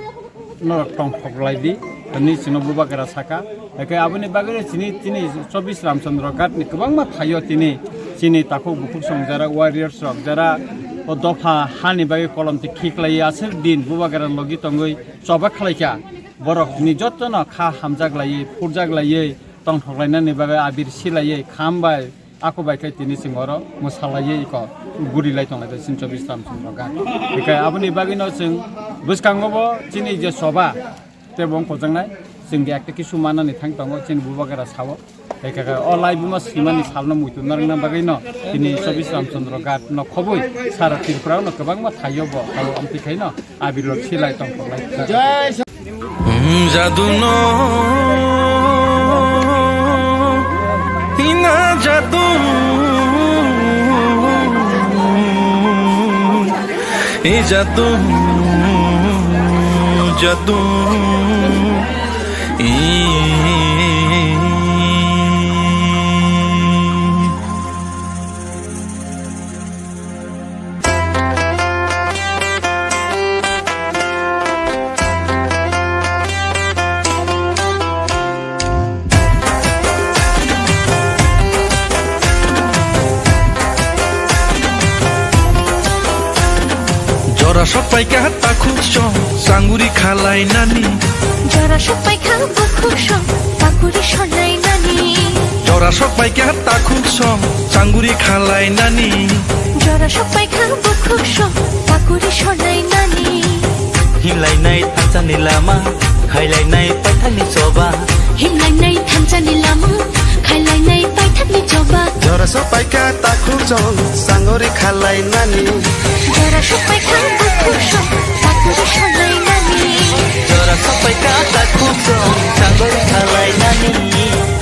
norok tongthok lai di, hwnwi chwngno bubagra saka. Hake aboni bagwi chini, chini chobbish Ramchandra Ghat ni kwbangma thaio tini chini takhuk bukhuk song jara warriors rok jara o dopha hani bagwi kolom ti khiklai aswk din bubagra logi tongwi choba khlaikha. Borok ni jotto no kha hamjak laiwi, phurjak laiwi, tongthok lainani bagwi abir silaiwi, kham bai, Ako bai khe tini chwng oro mwsalaiwi iko guri lai tonglai bai chini chobbish Ramchandra Ghat. Hinkhe aboni bagwino chwng bwskango bo chini je soba tei bo wng kojaknai chwng ekta kisu manani thang tongo chini bubagra sao. Hinkhe o laibuma swimani salno muitu narwkna bagwino tini chobbish Ramchandra Ghat no khobwi sara Tripura no kwbangma thaio bo abo amtwi khaino abirrok silai tongthok lai. Jadu no hina jadu, e jadu, jadu, e. Jora sok paikha takhuk song, sanguri khalai nani. Jora sok paikha bukhuk song, pakuri sonai nani. Jora sok paikha takhuk song, sanguri khalai nani. Jora sok paikha bukhuk song, pakuri sonai nani. Hinlainai thansani lama, khailainai paithakni choba. Hinlainai thansani lama, khailainai paithakni choba. Jora sok paikha takhuk song, sanguri khalai nani. Jora sok paikha bukhuk song, pakuri sonai nani. Jora sok paikha takhuk song, sanguri khalai nani.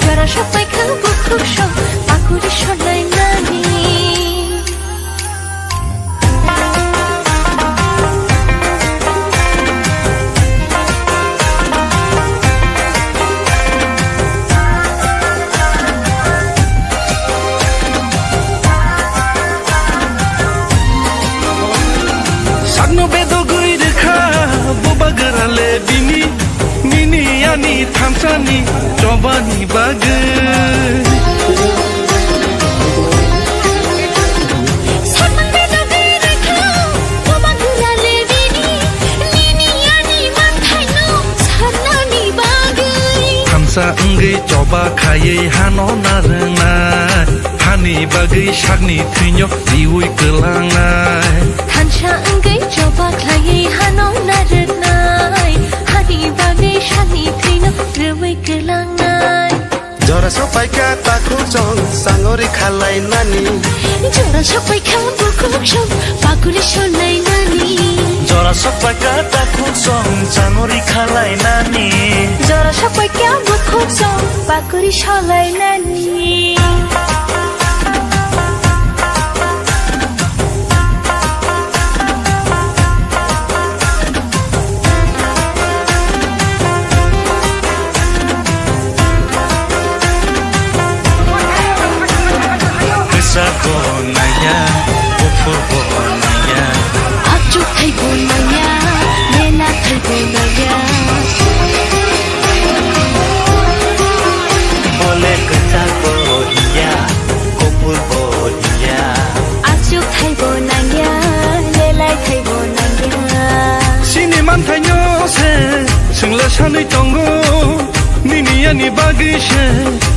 Jora sok paikha bukhuk song, pakuri sonai nani. Sakno bedogwi rwkha bubagra le bini, nini ani thansani chobani bagwi. Sakno bedogwi rwkha bubagra le bini, nini ani manthaino sarnani bagwi. Thansa wngwi choba khaiwi hano narwngnai, hani bagwi sakni thwino riui kwlangnai. Thansa wngwi choba khlaiwi hano narwknai, hani bagwi sakni thwino riui kwlangnai. Jora sok paikha takhuk song, sanguri khalai nani. Jora sok paikha bukhuk song, pakuri sonai nani. Jora sok paikha takhuk song, sanguri khalai nani. Jora sok paikha bukhuk song, pakuri sonai nani. Kwchak bo nangya, buphur bo nangya. Achuk thai bo nangya, mena thai bo nangya. Bole kwchak bo hiya, kopor bo hiya. Achuk thai bo nangya, lelai thai bo nangya. Chini manthaino se, chwngla sanwi tongo. Nini ani bagwi se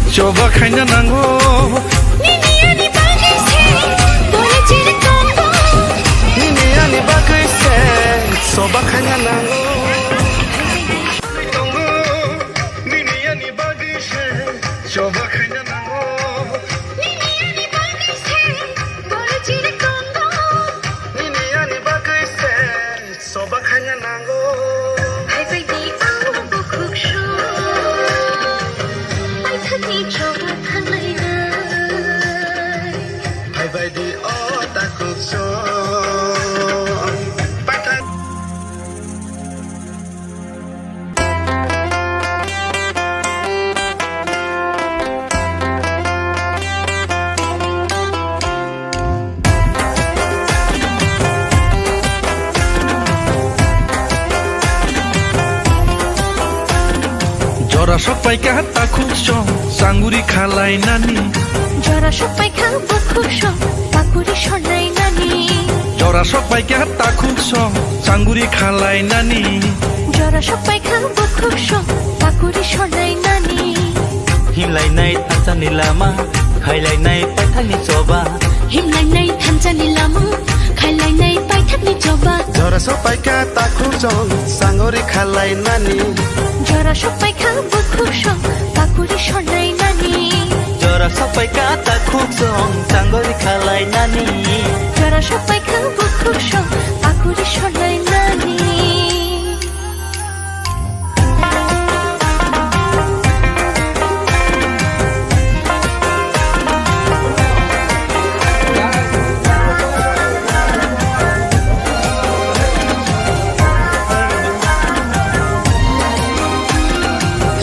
choba khaina nango. Nini ani bagwi se bole chiri tongo. Nini ani bagwi se choba khaina nango. Tongo. Nini ani bagwi se choba khaina nango. Nini ani bagwi se bole chiri tongo. Nini ani bagwi se Soba khaina nango. Hai bai di ang bukhuk song. Paithakni choba thanglai na. Jora sok paikha takhuk song, changuri khalai nani. Jora sok paikha bukhuk song, pakuri sonai nani. Jora sok paikha takhuk song, changuri khalai nani. Jora sok paikha bukhuk song, pakuri sonai nani. Himlainai thansa ni lama, khailainai paithak ni choba. Himlainai thansa ni lama, khailainai paithak ni choba. Jora sok paikha takhuk song, changuri khalai nani. Jora sok paikha bukhuk song, pakuri sonai nani. Jora sok paikha takhuk song, changuri khalai nani. Jora sok paikha bukhuk song, pakuri sonai nani.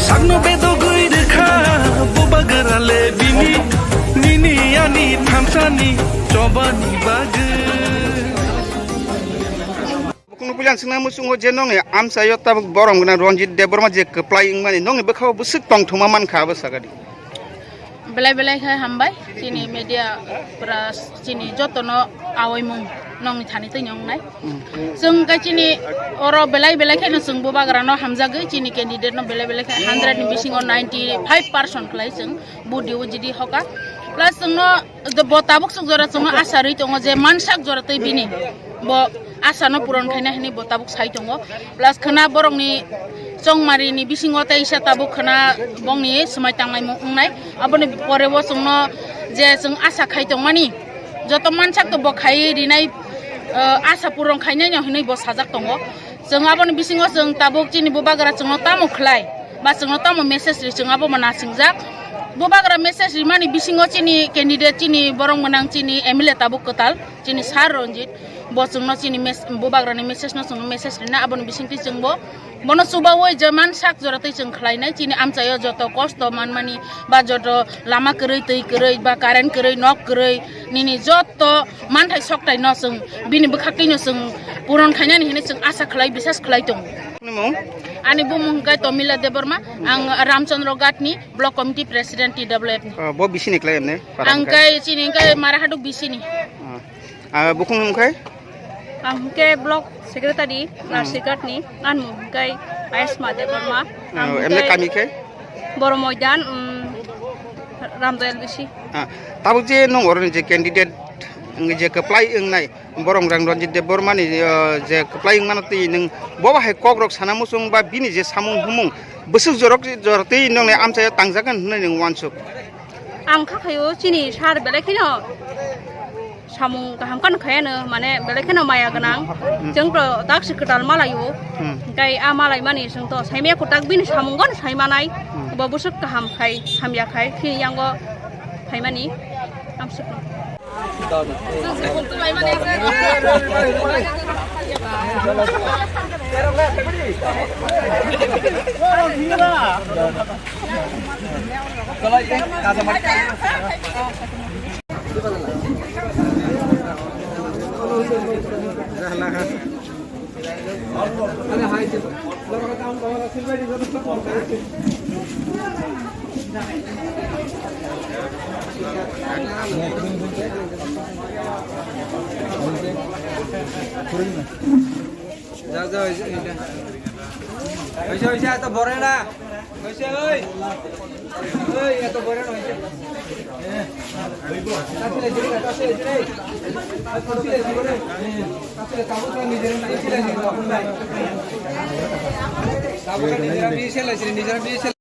Sakno bedogwi rwkha bubagra le bini, nini ani thansani chobani bagwi. Bukhukno puila ang swngna muchungo je nongni amchaio tabuk borom gwnang Ranjit Debbarma je kwplai wngmani nongni bwkhao bwswk tongthokma mankha abo sakadi. Belai belai khe hambai chini media pura chini jotono awaimung nongni thani twi wngnai. Chwng khe chini oro belai belai kheno chwng bubagrano hamjagwi chini candidate no belai belai khe hundred ni bisingo ninety five percent khlai chwng vote dibo jidi hoka. Plus chwngno bo tabuk swk jora chwngno asa rwi tongo je mansak jora twi bini bo asa no puron khaina hinwi bo tabuk sai tongo. Plus khwna borokni chongmari ni bisingo teisa tabuk khwna bongni swmai tangnai mung wngnai. Aboni pore bo chwngno je chwng asa khai tongmani joto mansak to bo khaiwi rinai, uh, asa puron khainai no hinwi bo sajak tongo. Chwng aboni bisingo chwng tabuk chini bubagra chwngno tamo khlai ba chwngno tamo message ri chwng abo ma nasingjak. Bubagra message rimani bisingo chini candidate chini borok mwnang chini M L A tabuk kwtal chini Sir Ranjit. Bo chwngno chini mes-, bubagrani message no chwngno message rina aboni bisingtwi chwngbo bono chubaui je mansak jora twi chwng khlainai chini amchaio joto kosto manmani ba joto lama kwrwi twi kwrwi ba current kwrwi nok kwrwi nini joto manthai soktai no chwng bini bwkhaktwi no chwng puron khainani hinwi chwng asa khlai bisas khlai tongo. Nimo? Ani bumung hwnkhe Tomila Debbarma, ang Ramchandra Ghat ni block committee president T W F ni. Oh, bo bisini khlai emne? Ang kai chini kai Marahaduk bisini. Ah, bukhung hwnkhe? Ang hwnkhe block secretary, hmm, Nasirghat ni, anmung hwnkhe Ayasma Debbarma. Oh, ang emne hwnkhe kami khe? Boro Moidan, um, Ramdayal bisi. Ah, tabuk je nung oroni je candidate, wng je kwplai wngnai, borok rang Ranjit Debbarma ni, uh, je kwplai wngmano twi nung bobo hai kok rok sana muchung ba bini je samung humung bwswk jorok jorok twi nung ni amchaio tangjak hwnwi nung uansuk. Ang kha khaio chini sir belai kheno samung kaham kano khayano, mane belai kheno maya gwnang. Hmm. Chwng to dak se kwtal malaio. Hmm. Hwnkhe a malaimani chwng to saimaya kwtak bini samung gano saimanai. Hmm. Bo bwswk kaham khai, hamya khai, chini yango phaimani amswkno. Ja, ja, hoise, hoise. Hoise, hoise, eto bore na. Hoise, oi. Oi, eto bore na, hoise.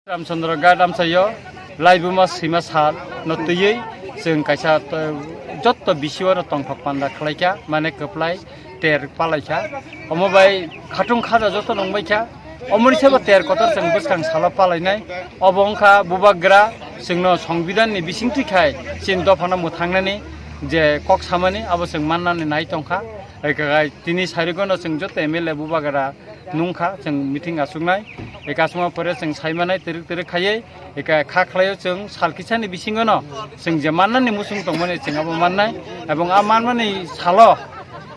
Ramchandra Ghat amchaio laibuma sima sal no twiwi chwng kaisa to-, jotto bisi o no tongthok panda khlaikha, mane kwplai ter palaikha. Omo bai khatung khaja joto nungbaikha. Omoni sebo ter kotor chwng bwskang salo palainai. Obo wngkha bubagra chwngno Songbidanni bisingtwi khai chini dophano mwthangnani je kok samani abo chwng mannani nai tongkha. Hai khe tini sarigono chwng joto M L A bubagra nungkha, chwng meeting achuknai. Eka aswkma pore chwng saimanai twrwk twrwk khaiwi. Eka kha khlaio chwng sal kisani bisingono chwng je mannani muchung tongmani chwng abo mannai. Ebong a manmani salo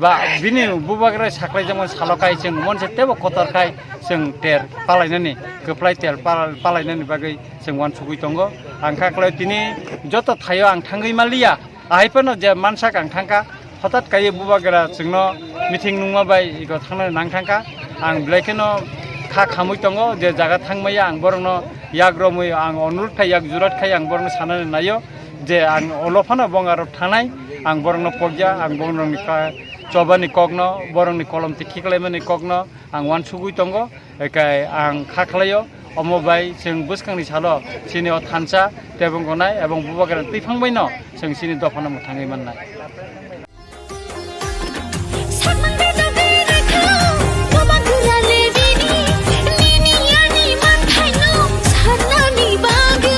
Ba bini bubagra saklai jemon salo kai chwng monse tebo kotor khai chwng ter palainani kwplai ter pal-, palainani bagwi chwng uansugwi tongo. Ang kha khlai tini joto thaio ang thangwi maliya, ahai phano je mansak ang thangkha, hotat kaiwi bubagra chwngno meeting nungma bai iko thangnani nang thangkha. Ang belai kheno kha khamwi tongo je jaga thangmaya ang borokno yak romwi ang onurot khai yak jurat khai ang borokno sanani naio. Je ang olo phano bong aro thanai, ang borokno pokya, ang borokni ka-, chobani kokno, borokni kolom tikhi khlaimani kokno ang uansugwi tongo, ekai ang kha khlaio. Omo bai chwng bwskangni salo chini o thansa tebong gonai ebong bubagra twiphang baino chwng chini dophano mwthangwi mannai. Sakmangni tongwi rwkha, buma gura le bini, nini ani manthaino sanani bagwi.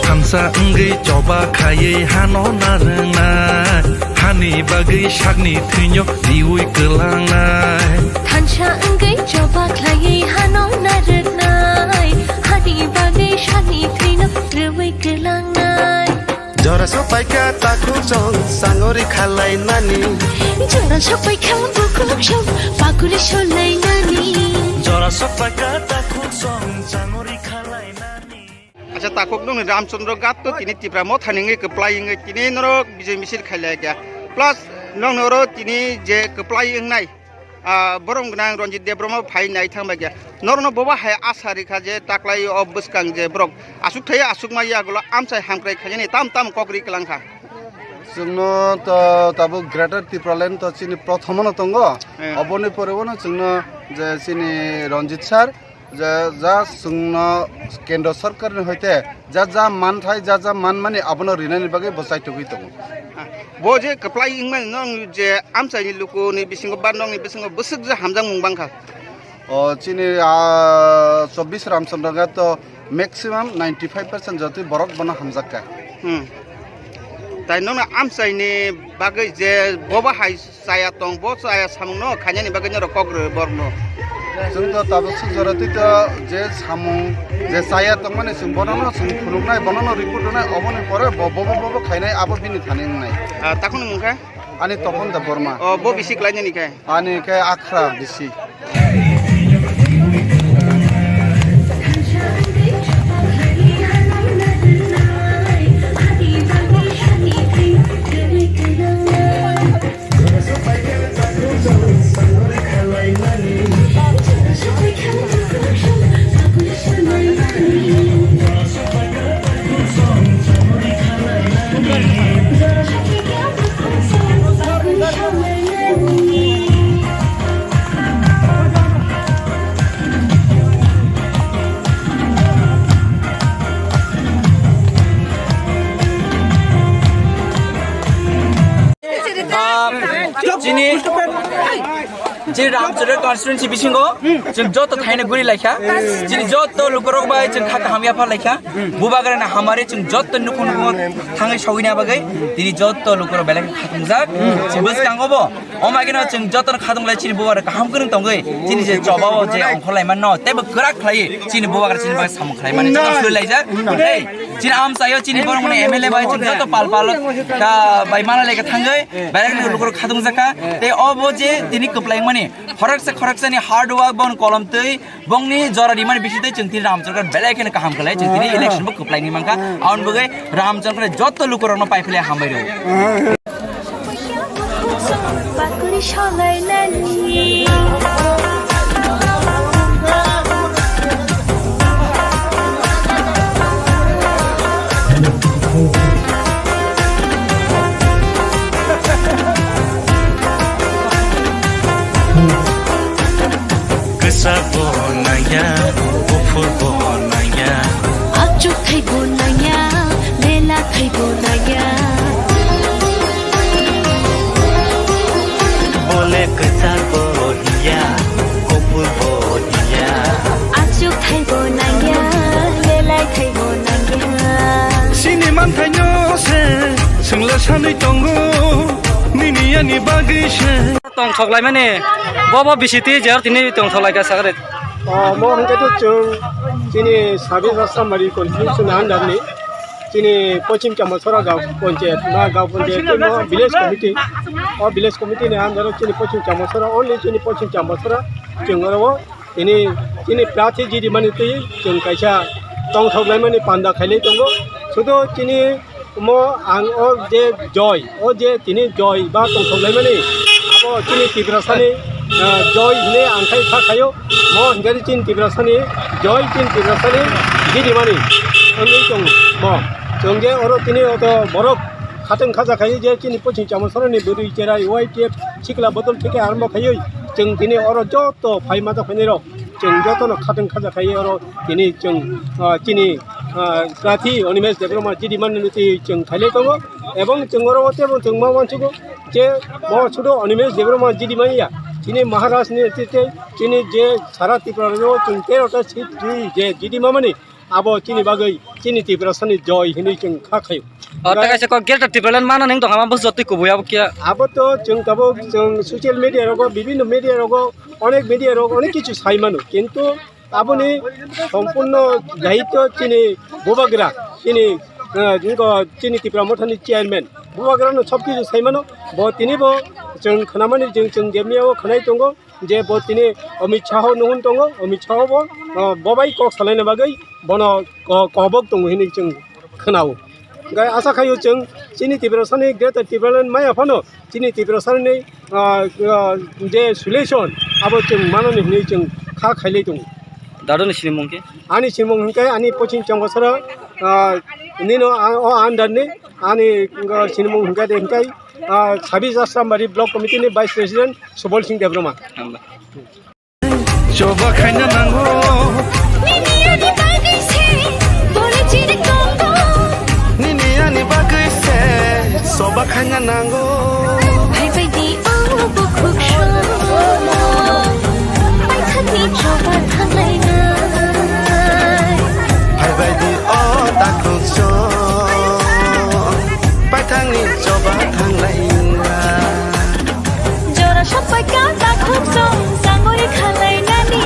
Thansa wngwi choba khaiwi hano narwknai, hani bagwi sakni thwino riwi kwlangnai. Thansa wngwi choba khlaiwi hano narwknai, hani bagwi sakni thwino riwi kwlangnai. Jora sopaikha takhuk song sangori khalainani. Jora sopaikha bukhuk song pakuri solainani. Jora sopaikha takhuk song sangori khalainani. Acha takhuk nungni Ramchandra Ghat to tini Tipra Motha nungwi kwplai wngwi tini norok bijoi misil khailai kha. Plus nong noro tini je kwplai wngnai. Ah, borok gwnang Ranjit Debbarma phai nai thang bai khe. Norokno bobo hai asa rikha je taklai o bwskang je borok aswk thai aswk ma yagulo amchai hamkrai khainani tam tam kok ri kwlang kha. Chwngno to tabuk Greater Tipraland to chini prothomono tongo. Eh. Oboni pore bono chwngno je chini Ranjit sir je ja chwngno Kendra Sarkarni hoite ja ja manthai, ja ja manmani abono rinani bagwi bo chaitugwi tongo. Bo je kwplai wngmani nwng je amchaini lukuni bisingo ba nokni bisingo bwswk je hamjakmung bangkha. O chini, ah, chobbish Ramchandra Ghat to maximum ninety five percent jotoi borok bono hamjakkha. Hmm. Tai nokno amchaini bagwi je bobo hai chaya tong, bo chaya samungno khainani bagwi norok kok rw borokno. Chwng to tabuk swk jora twi to je samung je chaya tongmani chwng bonono chwng phunuknai, bonono report rwnai, oboni pore bo, bo, bo, bo, bo khainai, abo bini thani wngnai. Ah, takhukni mung kha? Ani Topon Debbarma. O, bo bisi klainani khe? Ani khe Akhra bisi. Ah, chini, chini Ramchandra constituency bisingo chwng joto thaino guri laikha, chini joto lukurok bai chwng kha kaham yapha laikha, bubagrana hamari chwng joto nukhung nukhung thangwi sogwina bagwi tini joto lukurok belai khatungjak. Chwng bwskango bo Omo khe no chwng jotono khatung lai chini bubagra kaham kwrwng tongwi chini je choba o je ongkhor lai mano teibo kwrak khlai chini bubagra chini bai samung khlai mani joto sui laijak. Tei chini amchaio chini borok mani M L A bai chwng joto pal pal ka bai mana leka thangwi belai khe lukurok khatung jakha. Tei obo je tini kwplai mani khoroksa khoroksani hard work bon kolom twi bongni jora rimani bisingtwi chwng tini Ramchandra belai kheno kaham khlai chwng tini election bo kwplai ni mankha. Aboni bagwi Ramchandra joto lukurokno pai philai hambai rw. Pakuri solainani. Kwchak bo nangya, buphur bo nangya. Achuk thai bo nangya, lela thai bo nangya. Bole kwchak bo hiya, buphur bo hiya. Achuk thai bo nangya, lelai thai bo nangya. Chini manthaino se, chwngla sanwi tongo, nini ani bagwi se. Tongthok laimani, bo bo bisiti jer tini tongthok laikha sakre. Ah, mo hwnkhe to chwng chini Sabir Rasamari constituency under ni chini Pochim Chamosora gaon panchayat, ma gaon panchayat ni mo village committee. O village committee ni under o chini Pochim Chambasara, only chini Pochim Chambasara, chwng oro o tini, chini prarthi jidimani twi chwng kaisa tongthok laimani panda khailai tongo. Sudo chini mo ang o je joy, o je tini joy ba tongthok laimani abo chini Tiprasani, ah, joy hinwi ang khai kha khayo. Mo hinkhe chini Tiprasani joy, chini Tiprasani jidimani wngwi tongo. Chwng je oro tini oto borok khatwng khaja khayo je chini Pochim Chambasarani bwrwi cherai Y T F sikla bodol theke arombo khaiwi chwng tini oro joto phai mata phainai rok chwng jotono khatwng khaja khaiwi oro tini chwng, ah, chini, ah, prarthi Animesh Debbarma jidimani twi chwng khailai tongo. Ebong chwng oro o tebo chwng ma uansugo je bo sudo Animesh Debbarma jidimani ya, chini Maharaj ni twi tei chini je sara Tripura o chwng tero ta seat twi je jidimamani abo chini bagwi chini Tiprasani joy hinwi chwng kha khayo. O, ta kaisa kok Greater Tipraland mana ning tong ama bus jotwi kubui abo kiya. Abo to chwng tabuk chwng social media rogo, bibinno media rogo, onek media rogo onek kichu sai mano, kintu aboni sompurno daityo chini bubagra, chini, eh, jingko chini Tipra Mothani chairman bubagrano sob kichu sai mano. Bo tini bo chwng khnamani chwng, chwng jemiyao khnai tongo. Je bo tini Amit Shah o nuhun tongo, Amit Shah o bo, ah, bo bai kok salaina bagwi bono ko-, kobok tongo hinwi chwng khwnao. Hwnkhe asa khaio chwng chini Tiprasani Greater Tipraland maya phano chini Tiprasani, ah, ah, je solution abo chwng manani hinwi chwng kha khailai tongo. Dadoni sinimung khe? Ani sinimung hwnkhe ani Pochim Chambasara, ah, nino a-, o under ni ani, ah, sinimung hwnkhe de hwnkhe, ah, Sabis Asrambari Block Committee ni Vice President Subal Singh Debbarma. Hambai. Choba khaina nango. Nini ani bagwi se, bole chiri kongo. Nini ani bagwi se, choba khaina nango. Phaibai di o bukhuk song. Paithakni choba thanglainai. Phaibai di o takhuk song. Paithakni choba thanglainai. Jora sokpai kha takhuk song, sangori khalainani.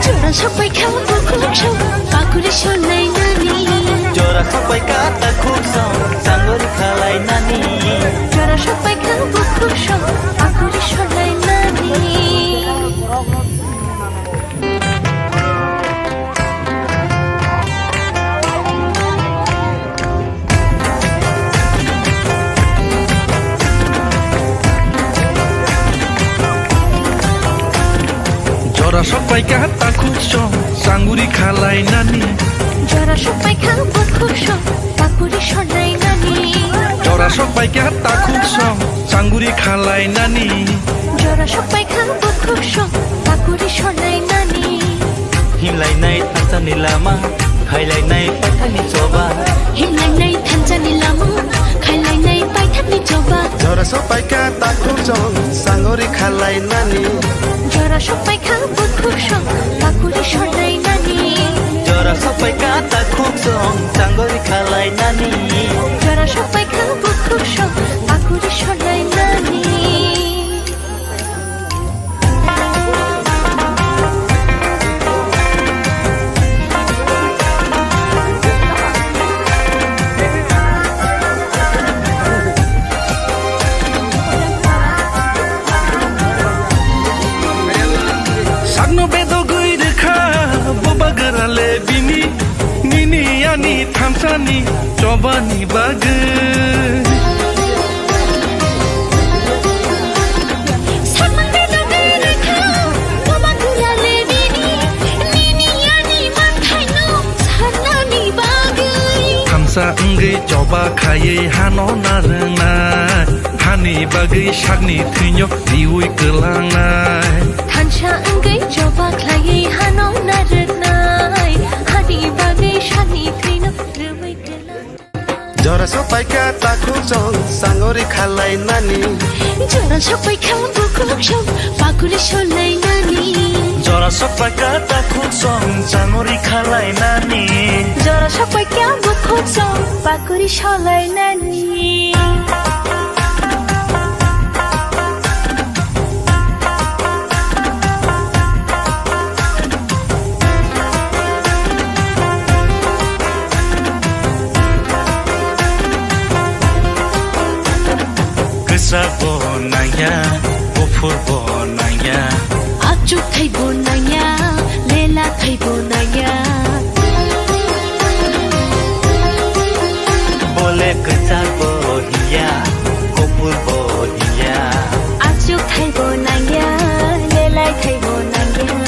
Jora sokpai kha bukhuk song, pakuri solainani. Jora sokpai kha takhuk song, sangori khalainani. Jora sokpai kha bukhuk song, pakuri solainani. Jora sokpai kha takhuk song, sanguri khalainani. Jora sokpai kha bukhuk song, pakuri solainani. Jora sokpai kha takhuk song, sanguri khalainani. Jora sokpai kha bukhuk song, pakuri solainani. Himlainai thansani lama, khailainai paithakni choba. Himlainai thansani lama, khailainai paithakni choba. Jora sokpai kha takhuk song, sangori khalainani. Jora sokpai kha bukhuk song, pakuri solainani. Jora sokpai kha takhuk song, sangori khalainani. Jora sokpai kha bukhuk song, pakuri solainani. Sakno bedogwi rwkha bubagra le bini, nini ani thansani chobani bagwi. Sakno bedogwi rwkha bubagra le bini, nini ani manthaino sanani bagwi. Thansa wngwi choba khaiwi hano narwknai, hani bagwi sakni thwino riwi kwlangnai. Thansa wngwi choba khlaiwi hano narwknai, hani bagwi sakni thwino rwwi kwlangnai. Jora sokpai kha takhuk song, sangori khalainani. Jora sokpai kha bukhuk song, pakuri solainani. Jora sokpai kha takhuk song, sangori khalainani. Jora sokpai kha bukhuk song, pakuri solainani. Kwchak bo nang Buphur bo nangya. Achuk thai bo nangya, lela thai bo nangya. Bole kwchar bo hiya, kuphur bo hiya. Achuk thai bo nangya, lelai thai bo nangya.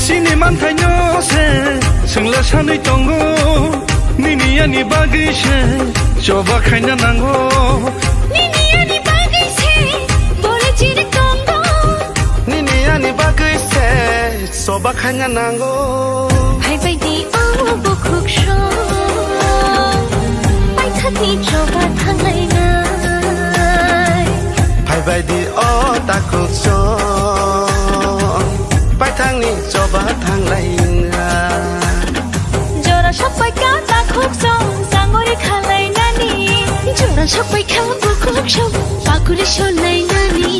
Sini manthaino se, swngla sanwi tongo. Nini ani bagwi se, choba khaina nango. Nini ani bagwi se, bole chiri tongo. Nini ani bagwi se, choba khaina nango. Phaibai di o bukhuk song, paithakni choba thanglainai. Phaibai di o takhuk song, paithakni choba thanglainai. Jora sokpai kha takhuk song, sangori khalainani. Jora sokpai kha bukhuk song, pakuri solainani.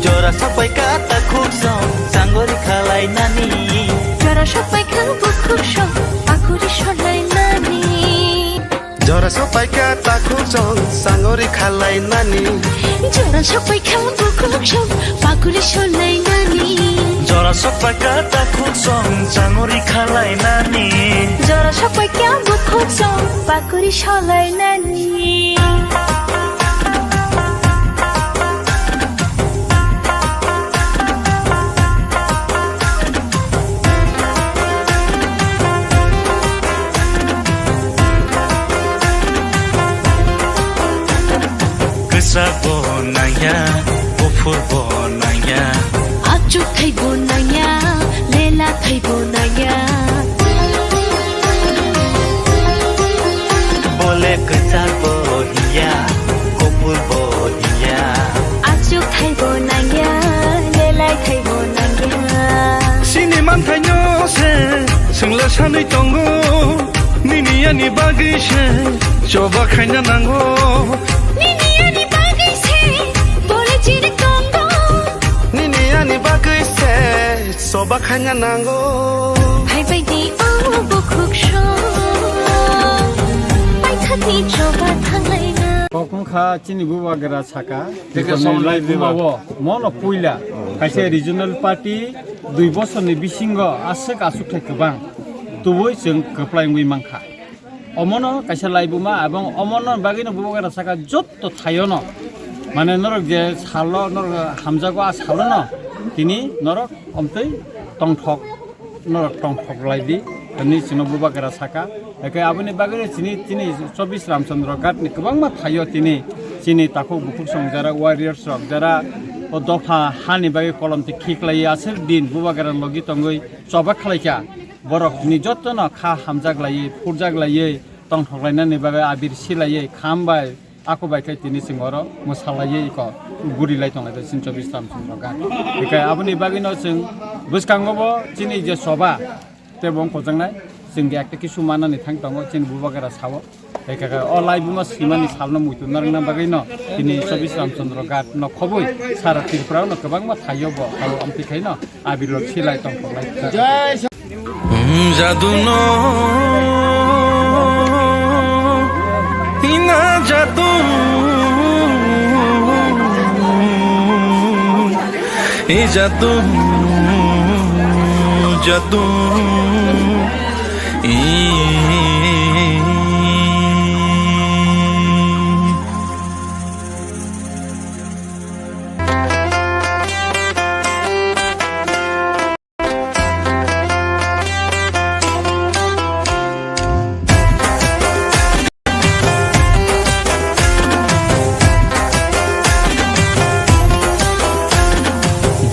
Jora sokpai kha takhuk song, sangori khalainani. Jora sokpai kha bukhuk song, pakuri solainani. Jora sokpai kha takhuk song, sangori khalainani. Jora sokpai kha bukhuk song, pakuri solainani. Jora sokpai kha takhuk song, sangori khalainani. Jora sokpai kha bukhuk song, pakuri solainani. Kwchak bo nangya, buphur bo nangya. Achuk thai bo nangya, lela thai bo nangya. Bole kwchak bo hiya, kuphur bo hiya. Achuk thai bo nangya, lelai thai bo nangya. Sini manthaino se, swngla sanwi tongo. Nini ani bagwi se, choba khaina nango. Nini ani bagwi se, bole chiri tongo. Nini ani bagwi se, choba khaina nango. Phaibai di o bukhuk song, paithakni choba thanglaina. Kokong kha chini bubagra saka. Teke som lai buba. Mono puila kaisa regional party dui bosorni bisingo aswk aswk thai kwbang tubui chwng kwplai wngwi mankha. Omono kaisa laibuma, abong omono bagwino bubagra saka jotto thaiono, mane norok je salo norok hamjago, a salono tini norok omtwi tongthok, norok tongthok lai di, hwnwi chwngno bubagra saka. Hake aboni bagwino chini, chini chobbish Ramchandra Ghat ni kwbangma thaio tini chini takhuk bukhuk song jara warriors rok jara o dopha hani bagwi kolom twi khiklai aswk din bubagra logi tongwi choba khlaikha. Borok ni jotto no kha hamjak laiwi, phurjak laiwi, tongthok lainani bagwi abir silaiwi, kham bai, ako bai khe tini chwng oro mwsa laiwi iko guri lai tong lai chini chobbish Ramchandra Ghat. Hikai aboni bagwi no chwng bwskango bo chini je choba tei bo wng kojaknai, chwng ekta kisu manani thang tongo chini bubagra sao. Ekha khe o laibuma swimani salno muitu narwkna bagwino tini chobbish Ramchandra Ghat no khobwi sara Tripura no kwbangma thaio bo abo amtwi khaino abirok silai tongthok lai. Jai Sa- Hmm, jadu no, ina jadu, e jadu, jadu.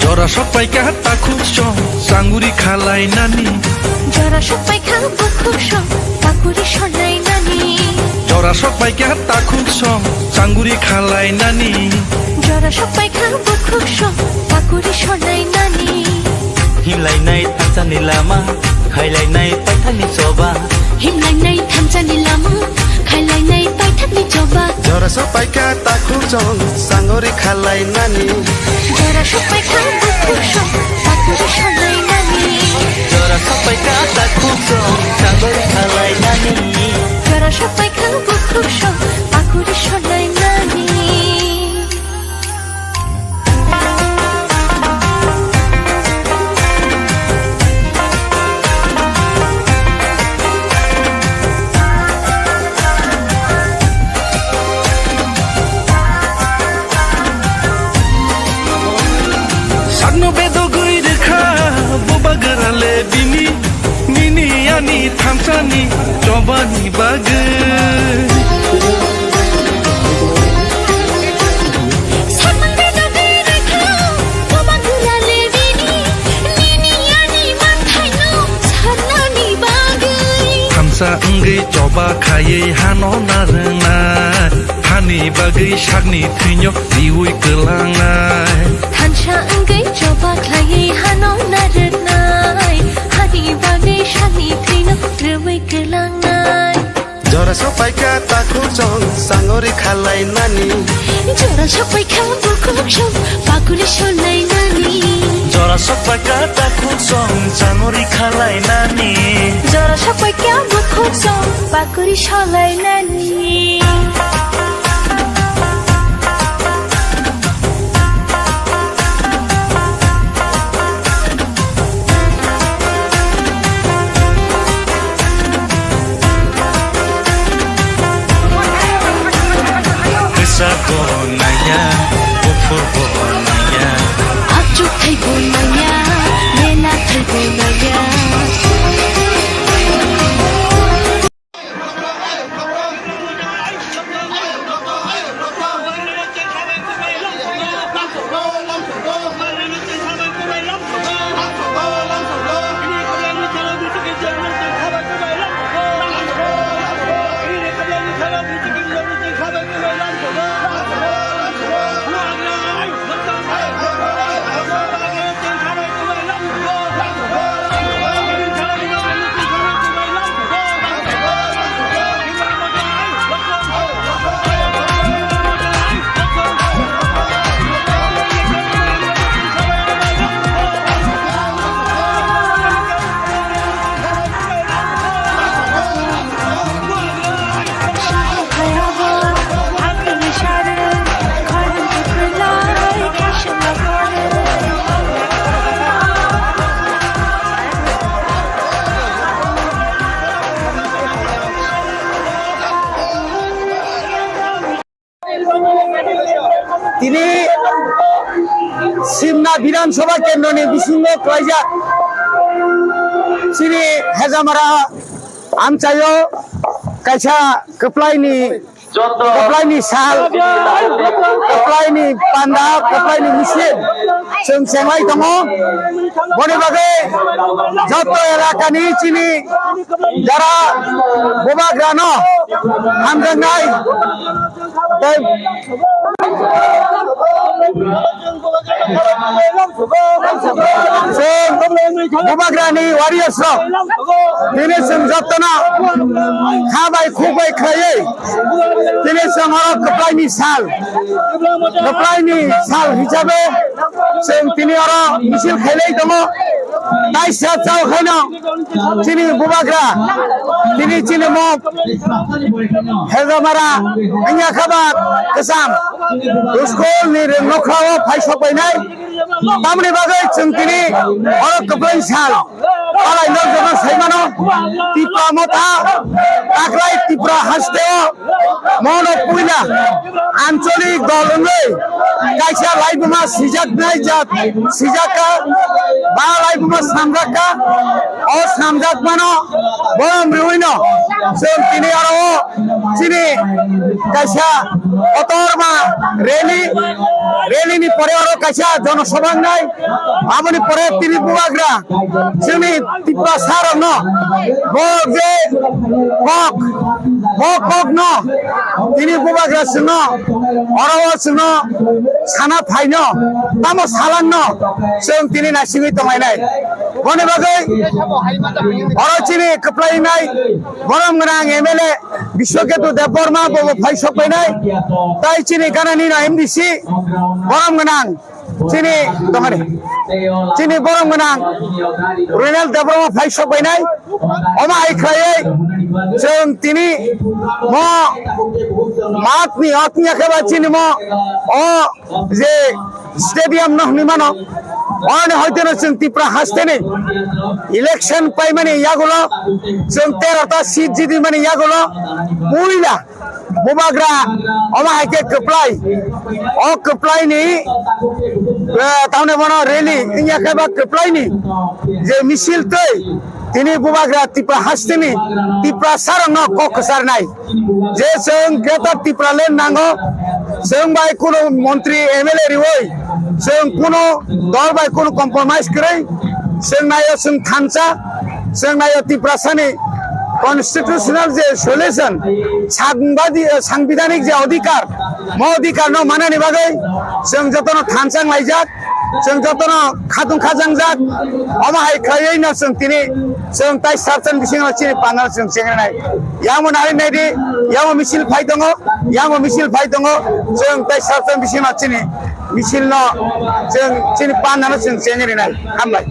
Jora sokpai kha takhuk song, sanguri khalai nani. Jora sokpai kha bukhuk song, pakuri sonai nani. Jora sokpai kha takhuk song, sanguri khalai nani. Jora sokpai kha bukhuk song, pakuri sonai nani. Himlainai thangsani lama, khailainai paithakni choba. Himlainai thangsani lama, khailainai paithakni choba. Jora sokpai kha takhuk song, sanguri khalai nani. Jora sokpai kha bukhuk song, pakuri sonai nani. Jora sokpai kha takhuk song, sanguri khalai nani. Jora sokpai kha bukhuk song, pakuri sonai nani. Wngwi choba khaiwi hano narwknai, hani bagwi sakni thwino riwi kwlangnai. Thansa wngwi choba khlaiwi hano narwknai, hani bagwi sakni thwino riwi kwlangnai. Jora sopaikha takhuk song sangori khalai nani. Jora sopaikha bukhuk song pakuri solai nani. Jora sopaikha takhuk song sangori khalai nani. Jora sopaikha bukhuk song pakuri solai nani. Kwchak bo nangya, buphur bo nangya. Achuk thai bo nangya, mena thai bo nangya. Tini Simna Bidhan Sabha Kendroni bisingo klaijak chini Hejamara amchaio kaisa kwplaini, kwplaini sal, kwplaini panda, kwplaini misil chwng chenglai tongo. Boni bagwi joto elakani chini jara bubagrano hamjaknai tei chwng bubagrani warriors rok tini chwng jotono kha bai khuk bai khlaiwi tini chwng oro kwplaini sal, kwplaini sal hisabe chwng tini oro misil khailai tongo. Taisa chao khaino chini bubagra, tini chini mok Hejamara wngya kha ba kwcham school ni rwng nokhrao phai sok bainai. Tamoni bagwi chwng tini oro kwplai sal palai no joto sai mano. Tipra motha taklai Tipra hasteo mono puila ancholik dol wngwi kaisa laibuma sijaknai jat sijak kha, ba laibuma samjak kha. O samjak mano borom rwino chwng tini oro o chini kaisa kotorma rally, rally ni pore oro kaisa jonosabha wngnai. Aboni pore tini bubagra chini Tiprasa rokno bo je kok, bo kok no tini bubagra chwngno oro o chwngno sana phaino tamo salangno chwng tini naisingwi tonglainai. Boni bagwi oro chini kwplainai borom gwnang M L A Biswaketu Debbarma bo phai sok bainai. Tai chini ganani no M D C borom gwnang chini tongani, chini borom gwnang Renal Debbarma phai sok bainai. Omo hai khlaiwi chwng tini mo matni otni akhe ba chini mo o je stadium no hwnwi mano. Oni hoiteno chwng Tipra hasteni election paimani yagulo chwng tero ta seat jidimani yagulo puila bubagra omo hai khe kwplai. O kwplaini, eh, tamni bono rally wngya khe ba kwplaini je misil twi tini bubagra Tipra hasteni Tiprasarokno kok kwcharnai. Je chwng Greater Tipraland nango, chwng bai kunu montri M L A riwi, chwng kunu dol bai kunu compromise kwrwi, chwng naio chwng thansa, chwng naio Tiprasani Constitutional je solution, sangbadi-, sangbidanik je odhikar, mo odhikar no manani bagwi chwng jotono thansa wnglaijak, chwng jotono khatung khajangjak, omo hai khlaiwi no chwng tini chwng tai sat char bisingo chini panda no chwng chengrinai. Yang bo nari naidi, yang bo misil phai tongo, yang bo misil phai tongo, chwng tai sat char bisingo chini misil no chwng chini panda no chwng chengrinai. Hambai.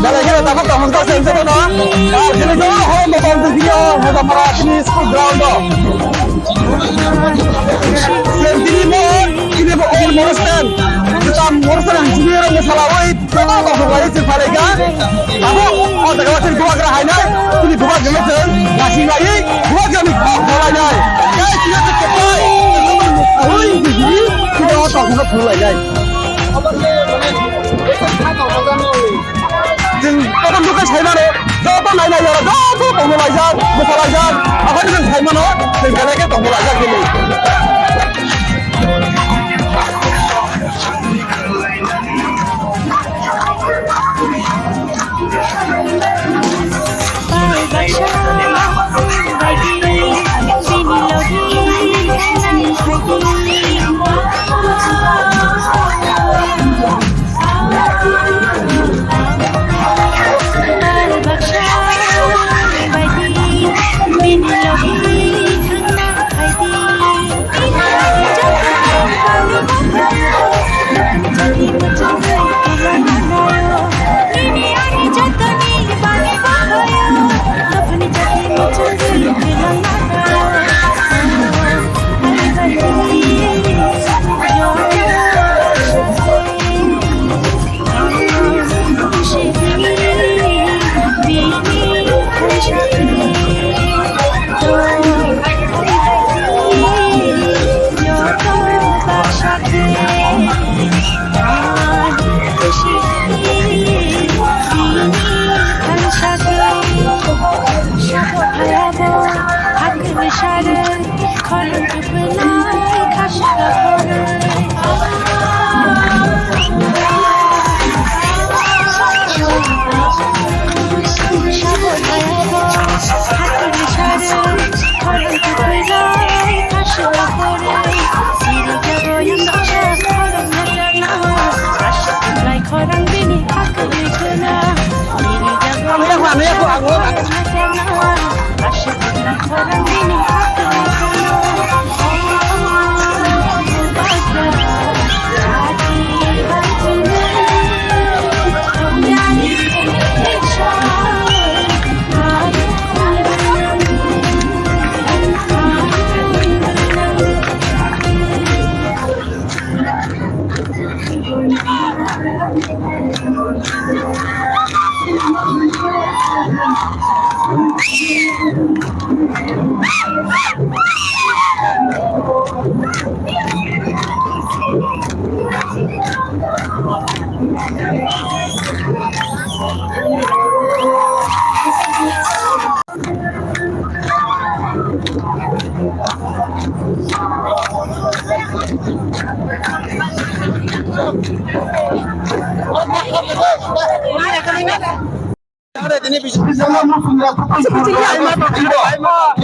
Belai kheno tabuk tongmani kok se wngkhe bono. Ah, chini jora horo mobile twi video, Hojamara chini school ground o. Chini mo, chini mo, chini mo stand. Kita mo stand ang chini ro mo salawi, to to to lai se phalai ka. Abo, o jaga chini bubagra hainai, chini bubagra chini, nasi nai, bubagra ni kok phalai nai. Kai chini to kepai. Oi, chini to to phalai nai. Chwng joto nugwi saimano, joto nainai oro, joto tongno laijak, bwsa laijak, aphano chwng saimano, chwng belai khe tongno laijak hwnwi.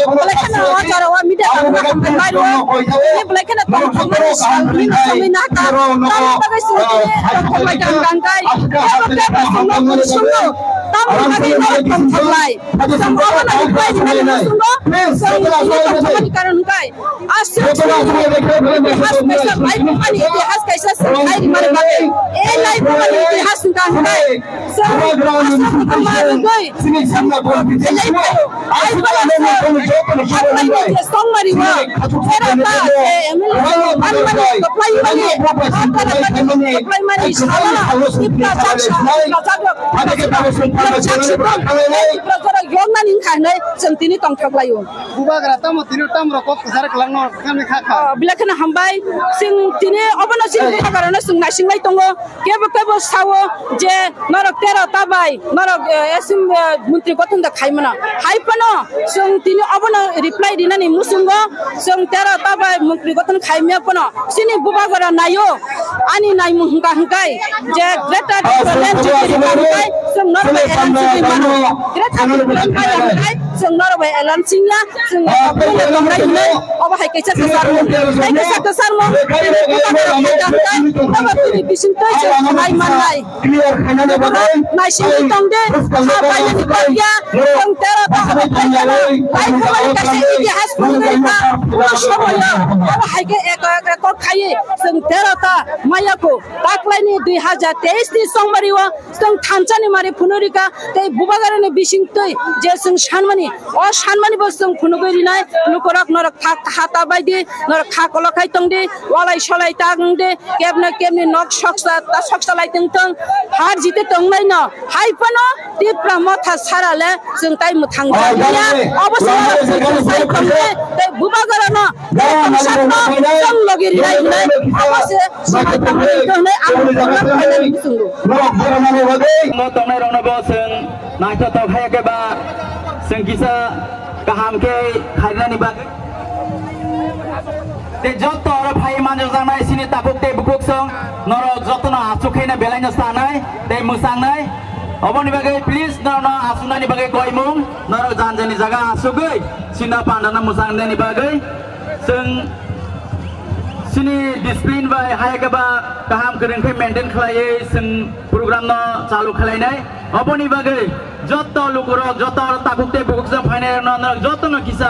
Belai kheno o jora o media rok no hambai bai rwo. Tini belai kheno tongthokmani sal ni samwi nahka. Tamni bagwi chwng tini tongthok lai kha hwnkha hwnkhe, abo kebo chwngno bwswngo. Tamni bagwi no tongthok lai. Chwng obono reply rwnani bwswngo. Chwng tini tongthokmani karon hwnkhe. Aswk chini itihas kaisa, laibumani itihas kaisa chwng khai rimani bagwi. E laibumani itihas hwnkha hwnkhe chwng aswk wngma rwgwi chwng belai phaio. Ai bono chwng haphai je songmari o, era ta je M L A chwng phanmani, kwplai mani, kwplai mani salo Tipra jak sa, Tipra jak rok, Tipra jak sa, Tipra jak rok yoknani wngkha hwnwi chwng tini tongthok laio. Bubagra tamo tini tamo rok kok kwchar kwlangno kami kha kha. Oh, belai kheno hambai. Chwng tini obono chini bubagrano chwng naising lai tongo. Kebo kebo sao je norok tero ta bai, norok, eh, S M, eh, montri gothon da khai mano. Hai phano chwng tini obono reply rinani muchungo chwng tero ta bai montri gothon khai maya phano chini bubagra naio. Ani naimung hwnkha hwnkhe je Greater Tipraland jodi rwkha hwnkhe chwng norok bai alliance wngwi mano. Greater Tipraland bai hwnkhe chwng norok bai alliance wngya, chwng norok bai tongnai hwnwi obo hai kaisa kwcharmung. Hai kaisa kwcharmung, tini bubagra khaida hwnkhe obo tini bisingtwi chwng khlai mannai. Naisingwi tongdi, ha painani kok ya, chwng tero ta obo khaikha, hai khe kaisa itihas phunuknai ta, o somoyo obo hai khe eko-, eko-, ekor khaiwi chwng tero ta maya kho. Taklaini dui hazar teis ni songmari o chwng thansa ni mari phunuk rikha, tei bubagrani bisingtwi je chwng sanmani, o sanmani bo chwng phunugwi rinai, lukurok norok kha hata bai di, norok kha kolok khai tong di, walai solai ta wng di, kebna kebni nok soksa ta soksa lai tong tong, har jite tongnai no, hai phano Tipra Motha sara le chwng tai mwthang jagya, obo se norok chwng sai tong di, tei bubagrano Tei tongsak no chwng logi rinai hinwi abo se swmai tangmani wngkha hinwi ang bubagrano phainani muchungo. Bo tongnai rokno bo chwng naithotok hai khe ba chwng kisa kaham khe khainani bagwi. Tei joto oro phai manjak jaknai chini takhuk tei bukhuk chwng norok jotono aswk khaina belai no sanai tei mwchangnai. Oboni bagwi please norokno aswknani bagwi koimung norok jani jani jaga aswkgwi chini pandano mwchangnani bagwi. Chwng chini discipline bai hai khe ba kaham kwrwng khe maintain khlaiwi chwng program no chalu khlainai. Oboni bagwi joto lukurok, joto takhuk tei bukhuk chwng phainai rokno norok jotono kisa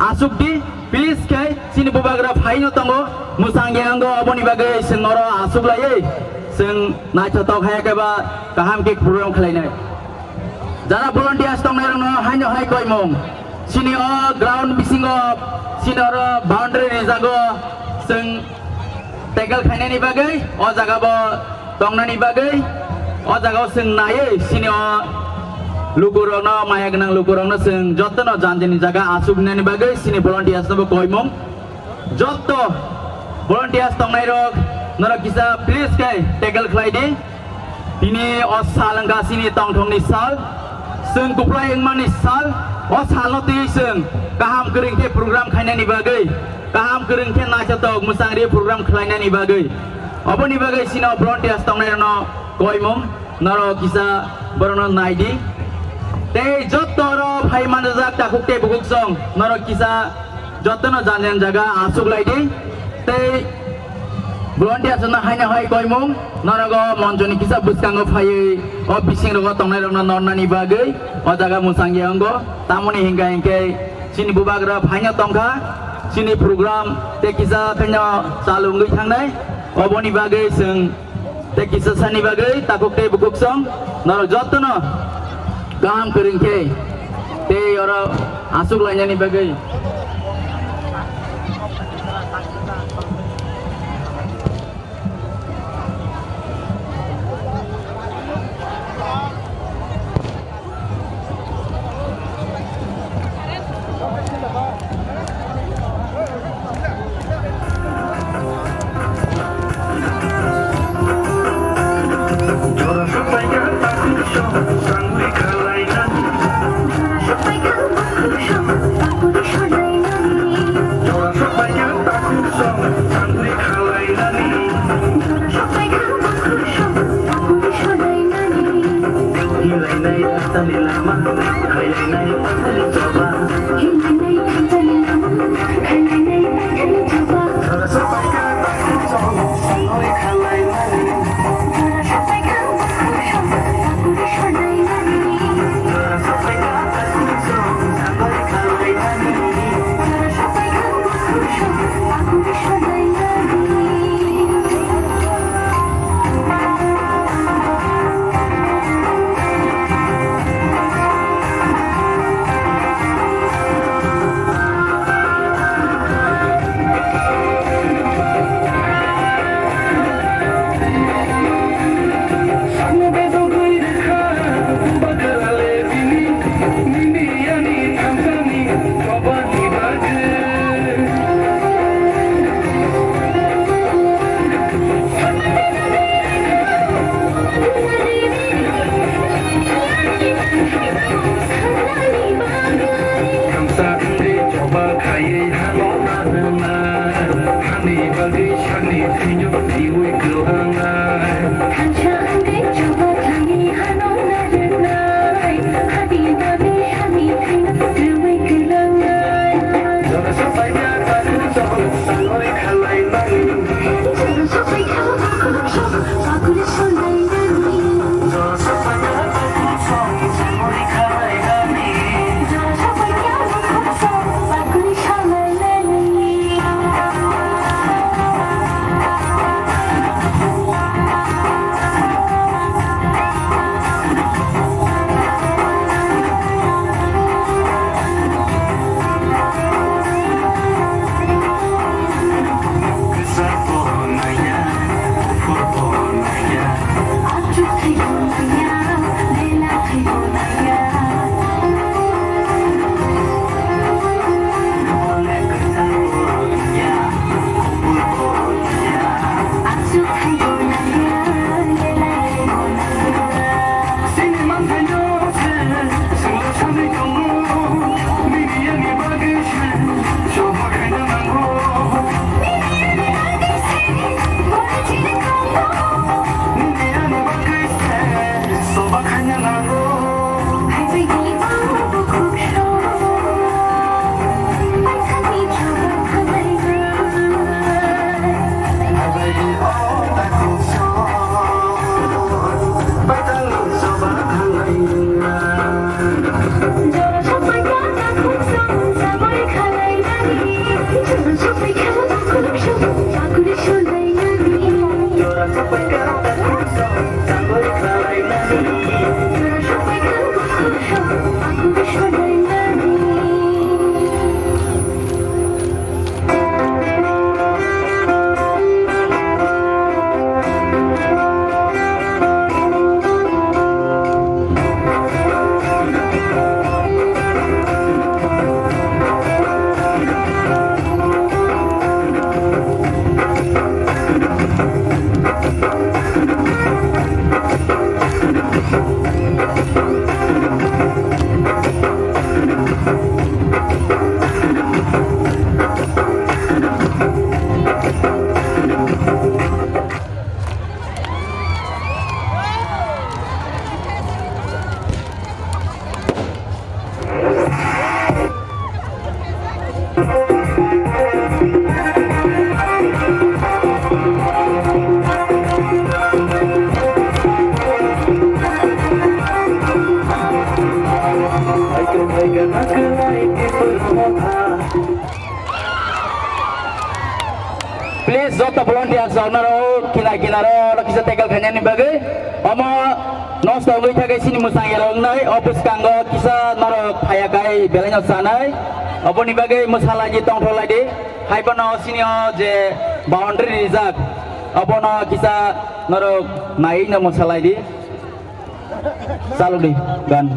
aswk di. Please khe chini bubagra phaino tongo, mwchang ya wngo, oboni bagwi chwng oro aswk laiwi chwng naithotok hai khe ba kaham khe program khlainai. Jara volunteers tongnai rokno haino hai koimung. Chini o ground bisingo chini oro boundary rijago, chwng tackle khainani bagwi, o jaga bo tongnani bagwi, o jaga o chwng naiwi chini o lukurokno, maya gwnang lukurokno chwng jotono jani jani jaga aswk hinani bagwi chini volunteers no bo koimung. Joto volunteers tongnai rok, norok kisa please khe tackle khlai di. Tini o sal wngkha chini tongthokni sal. Chwng kwplai wngmani sal. O salno twi chwng kaham kwrwng khe program khainani bagwi, kaham kwrwng khe naithotok mwchang ri program khlainani bagwi. Oboni bagwi chini o volunteers tongnai rokno koimung, norok kisa borokno nai di. Tei joto oro phai manjak takhuk tei bukhuk chwng, norok kisa jotono jani jani jaga aswk lai di. Tei volunteers no haino hai koimung, norok o monchoni kisa bwskango phaiwi o bising rogo tongnai rokno nornani bagwi o jaga mwchang ya wngo. Tamoni hinkha hinkhe chini bubagra phaino tongkha, chini program tei kisa khaino chalu wngwi thangnai. Oboni bagwi chwng tei kisa sani bagwi takhuk tei bukhuk chwng norok jotono kaham kwrwng khe tei oro aswk lainani bagwi. Please, joto volunteers rok norok kina kina ro kisa tackle khainani bagwi. Omo nosto wngwi thagwi sini mwsang yarok wngnai office kango kisa norok phaya kai belai no chanai. Oboni bagwi mwsalai di tongtholai di. Hai bono sini o je boundary rijak obono kisa norok nai no mwsalai di. Saludi gan.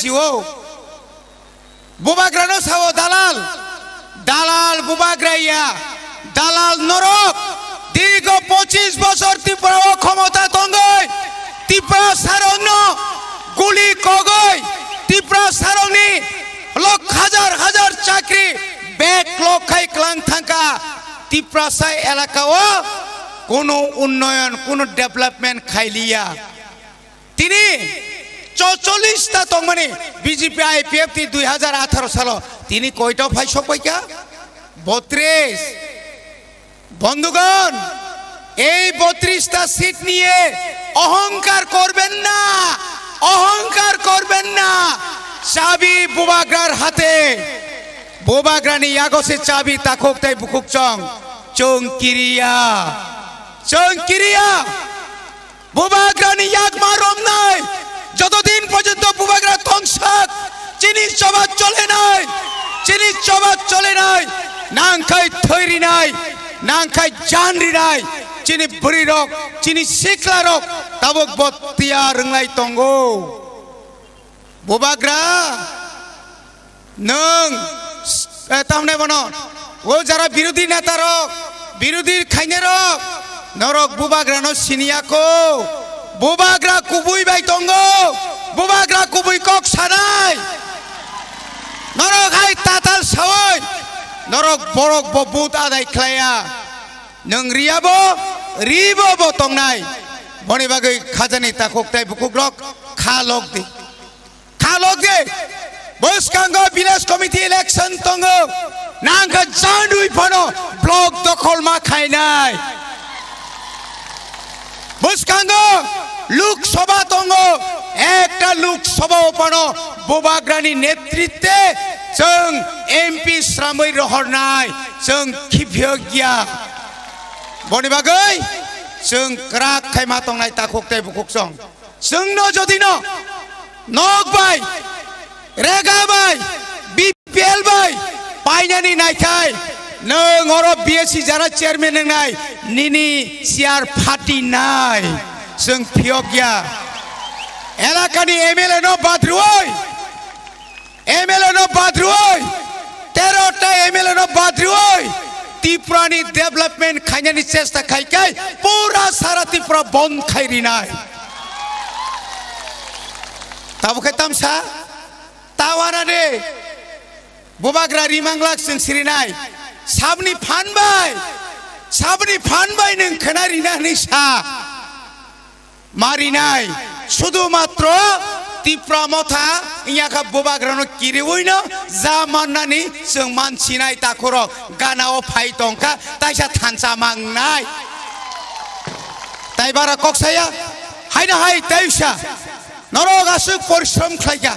Sio. Bubagrano sao dalal, dalal bubagra ya, dalal norok. Dirgo pochis bosor Tripura o khomota tongoi, Tripura sarokno guli kogoi, Tripura sarokni lok hajar hajar chakri bek lok khai klang thangka. Tripura sai elaka o kono unnoyon, kono development khailiya. Tini chocholish ta tongmani B J P I P F T dui hajar atharo salo tini koita phai sokpaikha? Botris. Bondhugon, ei botris ta seat niye ohongkar korben na, ohongkar korben na. Chabi bubagrar hate, bubagrani yago se chabi takhuk tai bukhuk chong, chong kiriya, chong kiriya. Bubagrani yakma romnai, joto din porjonto bubagra tongsak, choba cholenai, chini choba cholenai, nangkhai thoi rinai, nangkhai jan rinai, chini bwrwi rok, chini sikla rok, tabuk bo tiyar wnglai tongo. Bubagra, nwng, eh, tamne bono, o jara birodhi neta rok, birodhi khainai rok, norok bubagra no siniya ko, bubagra kubui bai tongo, bubagra kubui kok sanai, norok hai tatal sawoi, norok borok bo but adai khlaiya, nwng riya bo, ri bo bo tongnai, boni bagwi khajani takhuk tai bukhuk rok kha lok di. Khalok de, bwskango village committee election tongo, nangkha jandui phano block dokhol ma khainai. Bwskango Lok Sabha tongo, ekta Lok Sabha o phano Bubagrani netritwe chwng M P sramwi rohornai, chwng khiphiyokya. Boni bagwi chwng kwrak khaima tongnai takhuk tei bukhuk chwng. Chwngno jodi no nok bai, rega bai, B P L bai painani naikhai, nwng oro B S C jara chairman wngnai, nini chair phatinai, chwng phiyokya. Elakani M L A no badrwoi, M L A no badrwoi, tero ta M L A no badrwoi, Tripura ni development khainani chesta khai kai, pura sara Tripura bond khai rinai. Tabo khai tamsa, tawana de, Bubagra rimanglak chwng sirinai, sabni phan bai, sabni phan bai nwng khna rina hwnwi sa. Marinai, sudu matro Tipra Motha wngya kha Bubagrano kiriwino ja mannani chwng mansinai takhurok gana o phai tongkha, taisa thansa mangnai. Tai bara kok saya, haina hai taisa, norok aswk porishrom khlaikha,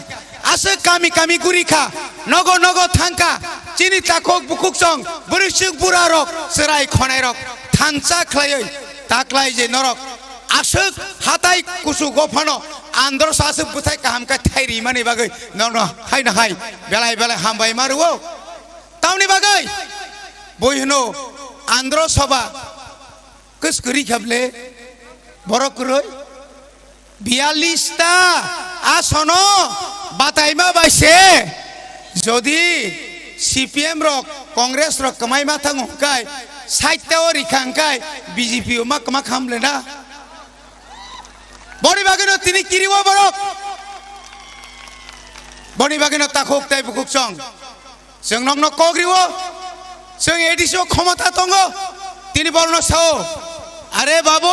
aswk kami kami gurikha, nogo nogo thangkha, chini takhuk bukhuk chong, bwrwi chwk bura rok, chwrai khonai rok, thansa khlaiwi taklai je norok. Aswk hatai kuchugo phano andro sa aswk bwthai kaham khe thai rimani bagwi norno haino hai belai belai hambai ma rwo. Tamni bagwi bui hwno andro soba kwskwrwi kha ble borok kwrwi biyallis ta asono bataima bai se jodi C P M rok Congress rok kwmai ma thango hwnkhe sait ta o rikha hwnkhe B J P o ma kwma kham le na. Boni bagwino tini kiriwo borok. Boni bagwino takhuk tei bukhuk chong. Chwng nokno kok riwo. Chwng A D C o khomota tongo. Tini borokno sao, "Are babu,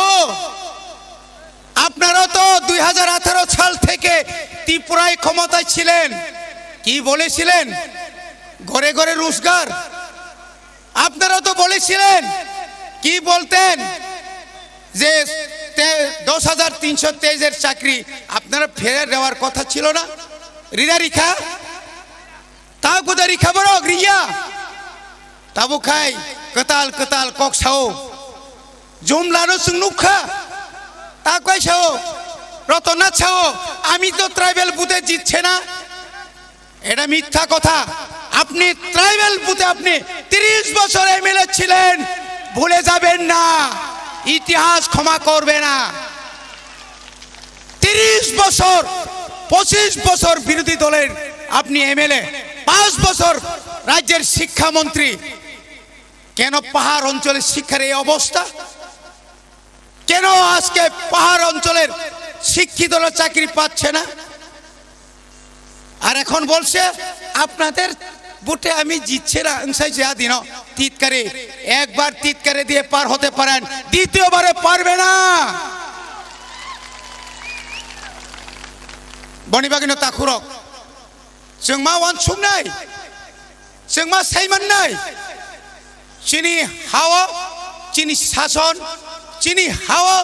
আপনারা তো দুই হাজার আঠারো সাল থেকে ত্রিপুরায় ক্ষমতায় ছিলেন, কি বলেছিলেন? ঘরে ঘরে রোজগার।" আপনারা তো বলেছিলেন, কি বলতেন যে তে-, দশ হাজার তিনশো তেইশের চাকরি আপনারা ফেরত দেওয়ার কথা ছিল না? রিনা রিখা, তা কোথায় রিখা বড় রিয়া? তাবু খাই, কেতাল কেতাল কক সাও। জুমলানো চুং নুখা, তা কয় সাও, রতনা সাও, আমি তো ট্রাইবেল বুথে জিতছে না। এটা মিথ্যা কথা। আপনি ট্রাইবেল বুথে আপনি তিরিশ বছর এমএলএ ছিলেন, ভুলে যাবেন না, ইতিহাস ক্ষমা করবে না। তিরিশ বছর, পঁচিশ বছর বিরোধী দলের আপনি এমএলএ, পাঁচ বছর রাজ্যের শিক্ষামন্ত্রী। কেন পাহাড় অঞ্চলের শিক্ষার এই অবস্থা? কেন আজকে পাহাড় অঞ্চলের শিক্ষিতরা চাকরি পাচ্ছে না? আর এখন বলছে, "আপনাদের ভোটে আমি জিতছে না, ওংসাই যা দিন, তিতকারে, একবার তিতকারে দিয়ে পার হতে পারেন, দ্বিতীয়বারে পারবে না।" Boni bagwino takhurok, chwng ma uansuknai, chwng ma saimannai. Chini hao, chini sason, chini hao,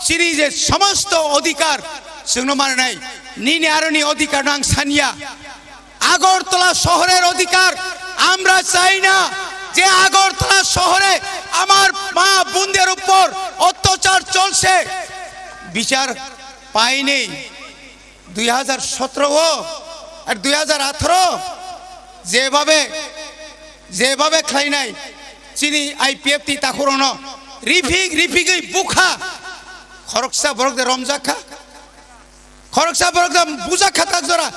chini je somosto odhikar chwngno manai, nini aroni odhikar no ang sanya. Agartala শহরের অধিকার আমরা চাই না, যে আগরতলা শহরে আমার মা বোনদের উপর অত্যাচার চলছে, বিচার পাইনি। দুই হাজার সতেরো ও Ar dui hajar atharo jebabe, jebabe khlainai chini I P F T takhurokno rifik rifigwi bukha. Khoroksa borok de romjak kha, khoroksa borok de bujak kha tak jora.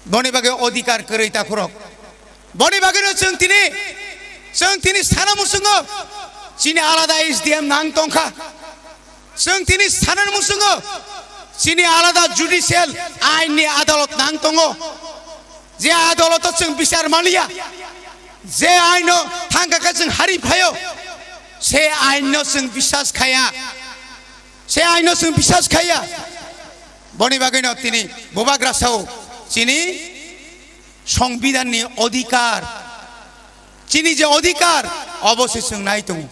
Boni bagwi odhikar kwrwi takhurok. Boni bagwino chwng tini, chwng tini sana muchungo chini alada S D M nang tongkha. Chwng tini sana muchungo chini alada judicial ainni adalot nang tongo. Je adaloto chwng bichar maliya, je aino thangkha khe chwng hari phaio, se aino chwng biswas khaya, se aino chwng biswas khaya. Boni bagwino tini bubagra sao chini Songbidanni odhikar, chini je odhikar, obo se chwng nai tongo.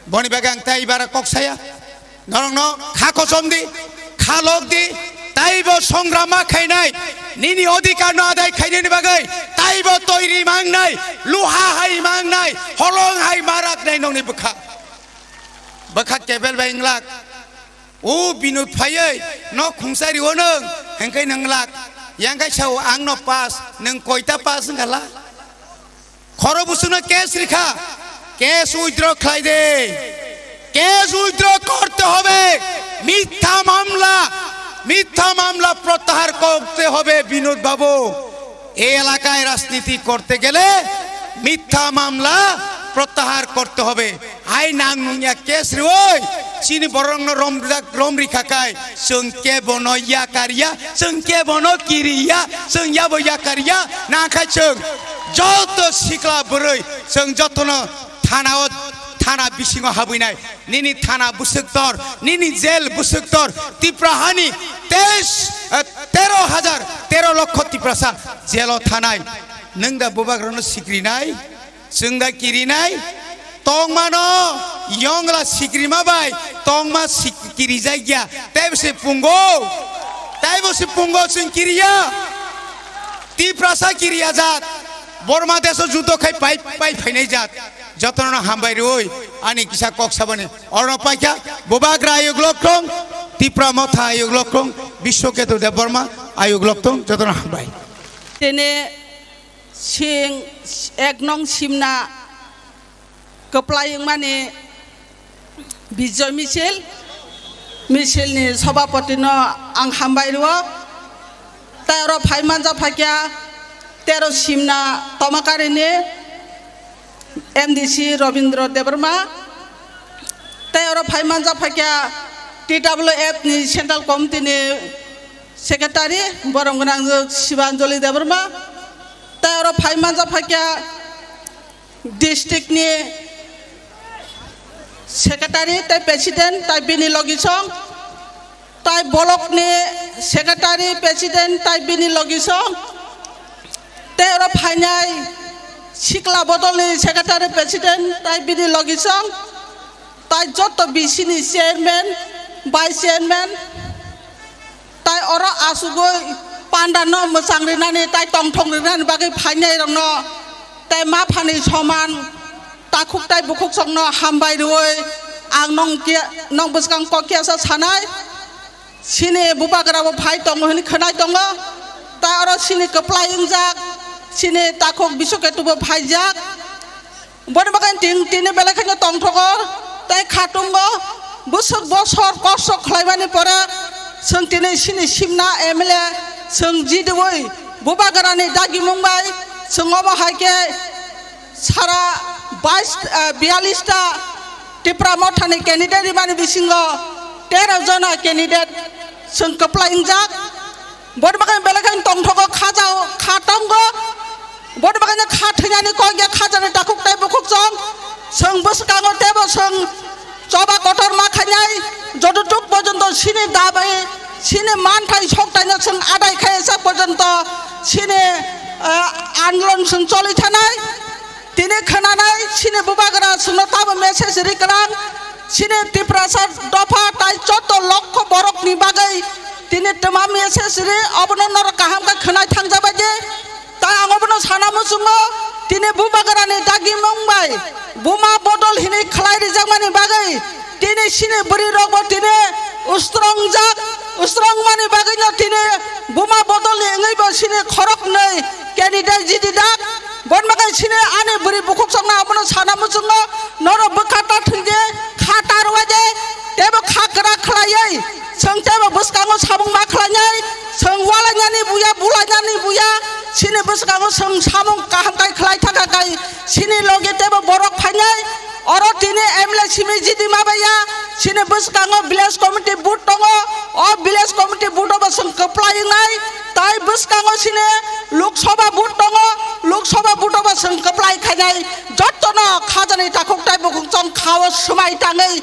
Boni bagwi ang tei bara kok saya, norokno kha kochom di, kha lok di, taibo songrama khainai, nini odhikarno adai khainani bagwi taibo toiri mangnai, luha hai mangnai, holong hai maraknai nongni bwkha. Bwkha kebel bai wnglak. O Binod phaiwi nok khungsa rio nwng, hengkai nwnglak. Yang kai sao ang no pass, nwng koita pass wngkha la? Khoro busukno case rikha, case withdraw khlai de. Case withdraw korte hobe, mitha mamla, mitha mamla protyahar korte hobe Binod babu. এই এলাকায় রাজনীতি করতে গেলে মিথ্যা মামলা প্রত্যাহার করতে হবে। Hai nang nungya case riwi chini borokno rom rom rikha kai chwng kebono yakarya, chwng kebono kiriya, chwng yabo yakarya. Nangkha chwng joto sikla bwrwi chwng jotono thanao, thana bisingo habwinai. Nini thana bwswk tor, nini jail bwswk tor, Tipra hani teis, eh, tero hajar, tero lokho Tiprasa jailo thanai. Nwng da bubagrano sikrinai, chwng da kirinai, tongmano yongla sikrima bai tongma sik-, kirijak ya, teibo se pungo, teibo se pungo chwng kiriya. Tiprasa kiriya jat, Borma deso judo khai pai, pai phainai jat. Jotono hambai rwi ani kisa kok sabani. Oro paikha, bubagra ayuk loktong, Tipra motha ayuk loktong, Biswaketu Debbarma ayuk loktong, jotono hambai. Tene sing ek nong simna kwplai wngmani Bijoy Misil, misilni sobhapotino ang hambai rwo. Tei oro phai manja phaikha tero simna tomakarini M D C Robindra Debbarma. Tei oro phai manja phaikha T W F ni Central Committee ni Secretary borom gwnang Sibanjali Debbarma. Tei oro phai manja phaikha district ni secretary tei president tei bini logisong, tei block ni secretary, president tei bini logisong, tei oro phainai sikla bodol ni secretary, president tei bini logisong, tei joto B C ni chairman, vice chairman, tei oro asugwi panda no mwchang rinani tei tongthok rinani bagwi phainai rokno tei ma phani soman takhuk tei bukhuk songno hambai rwui ang nong kia, nong bwskang kok kiasa sanai. Sini bubagra bo phai tongo hwnwi khwnai tongo. Tei oro sini kwplai wngjak, sini takhuk Biswaketu bo phaijak. Boni bagwi tin, tini belai kheno tongthogo tei khatungo. Bwswk bosor kosto khlaimani pore chwng tini sini simna M L A chwng jidiui bubagrani dagimung bai chwng omo hai khe sara bais, eh, biyalish ta Tipra mothani candidate rimani bisingo tero jona candidate chwng kwplai wngjak. Boni bagwi belai kheno tongthogo, kha jao, kha tongo. Boni bagwi no kha thwinani kok ya, kha jani takhuk tei bukhuk chong. Chwng bwskango teibo chwng choba kotor ma khainai. Jototuk porjonto sini dabai, sini manthai soktaino chwng adai khaiya sak porjonto sini, eh, andolon chwng choli thanai. Tini khwnanai sini bubagra chwngno tamo message ri kwrang. Sini Tiprasa dopha tai joto lokho borokni bagwi tini twma message ri, obono norok kaham khe khwnai thangjabai di. Tai ang obono sana muchungo, tini bubagrani dagimung bai buma bodol hinwi khlai rijakmani bagwi tini sini bwrwi rokbo tini ustrongjak, ustrongmani bagwino tini buma bodolni wngwi sini khoroknwi candidate jidi dak. Bon bagai sini ani bwrwi bukhuk chongna abono sana muchungo, norok bwkha ta thwngdi, kha ta rwadi, tebo kha kwrak khlaiwi, chwng tebo bwskango samung ma khlainai, chwng walainani buya, bulainani buya, sini bwskango chwng samung kaham kai khlai thaka kai, sini loge tebo borok phainai, oro tini M L A simi jidi ma baiya, sini bwskango village committee board tongo, o village committee board o bo chwng kwplai wngnai, tai bwskango sini Lok Sabha board tongo, Lok Sabha board o bo chwng kwplai khainai, jottono khajani takhuk tai bukhuk chong khao swmai tangwi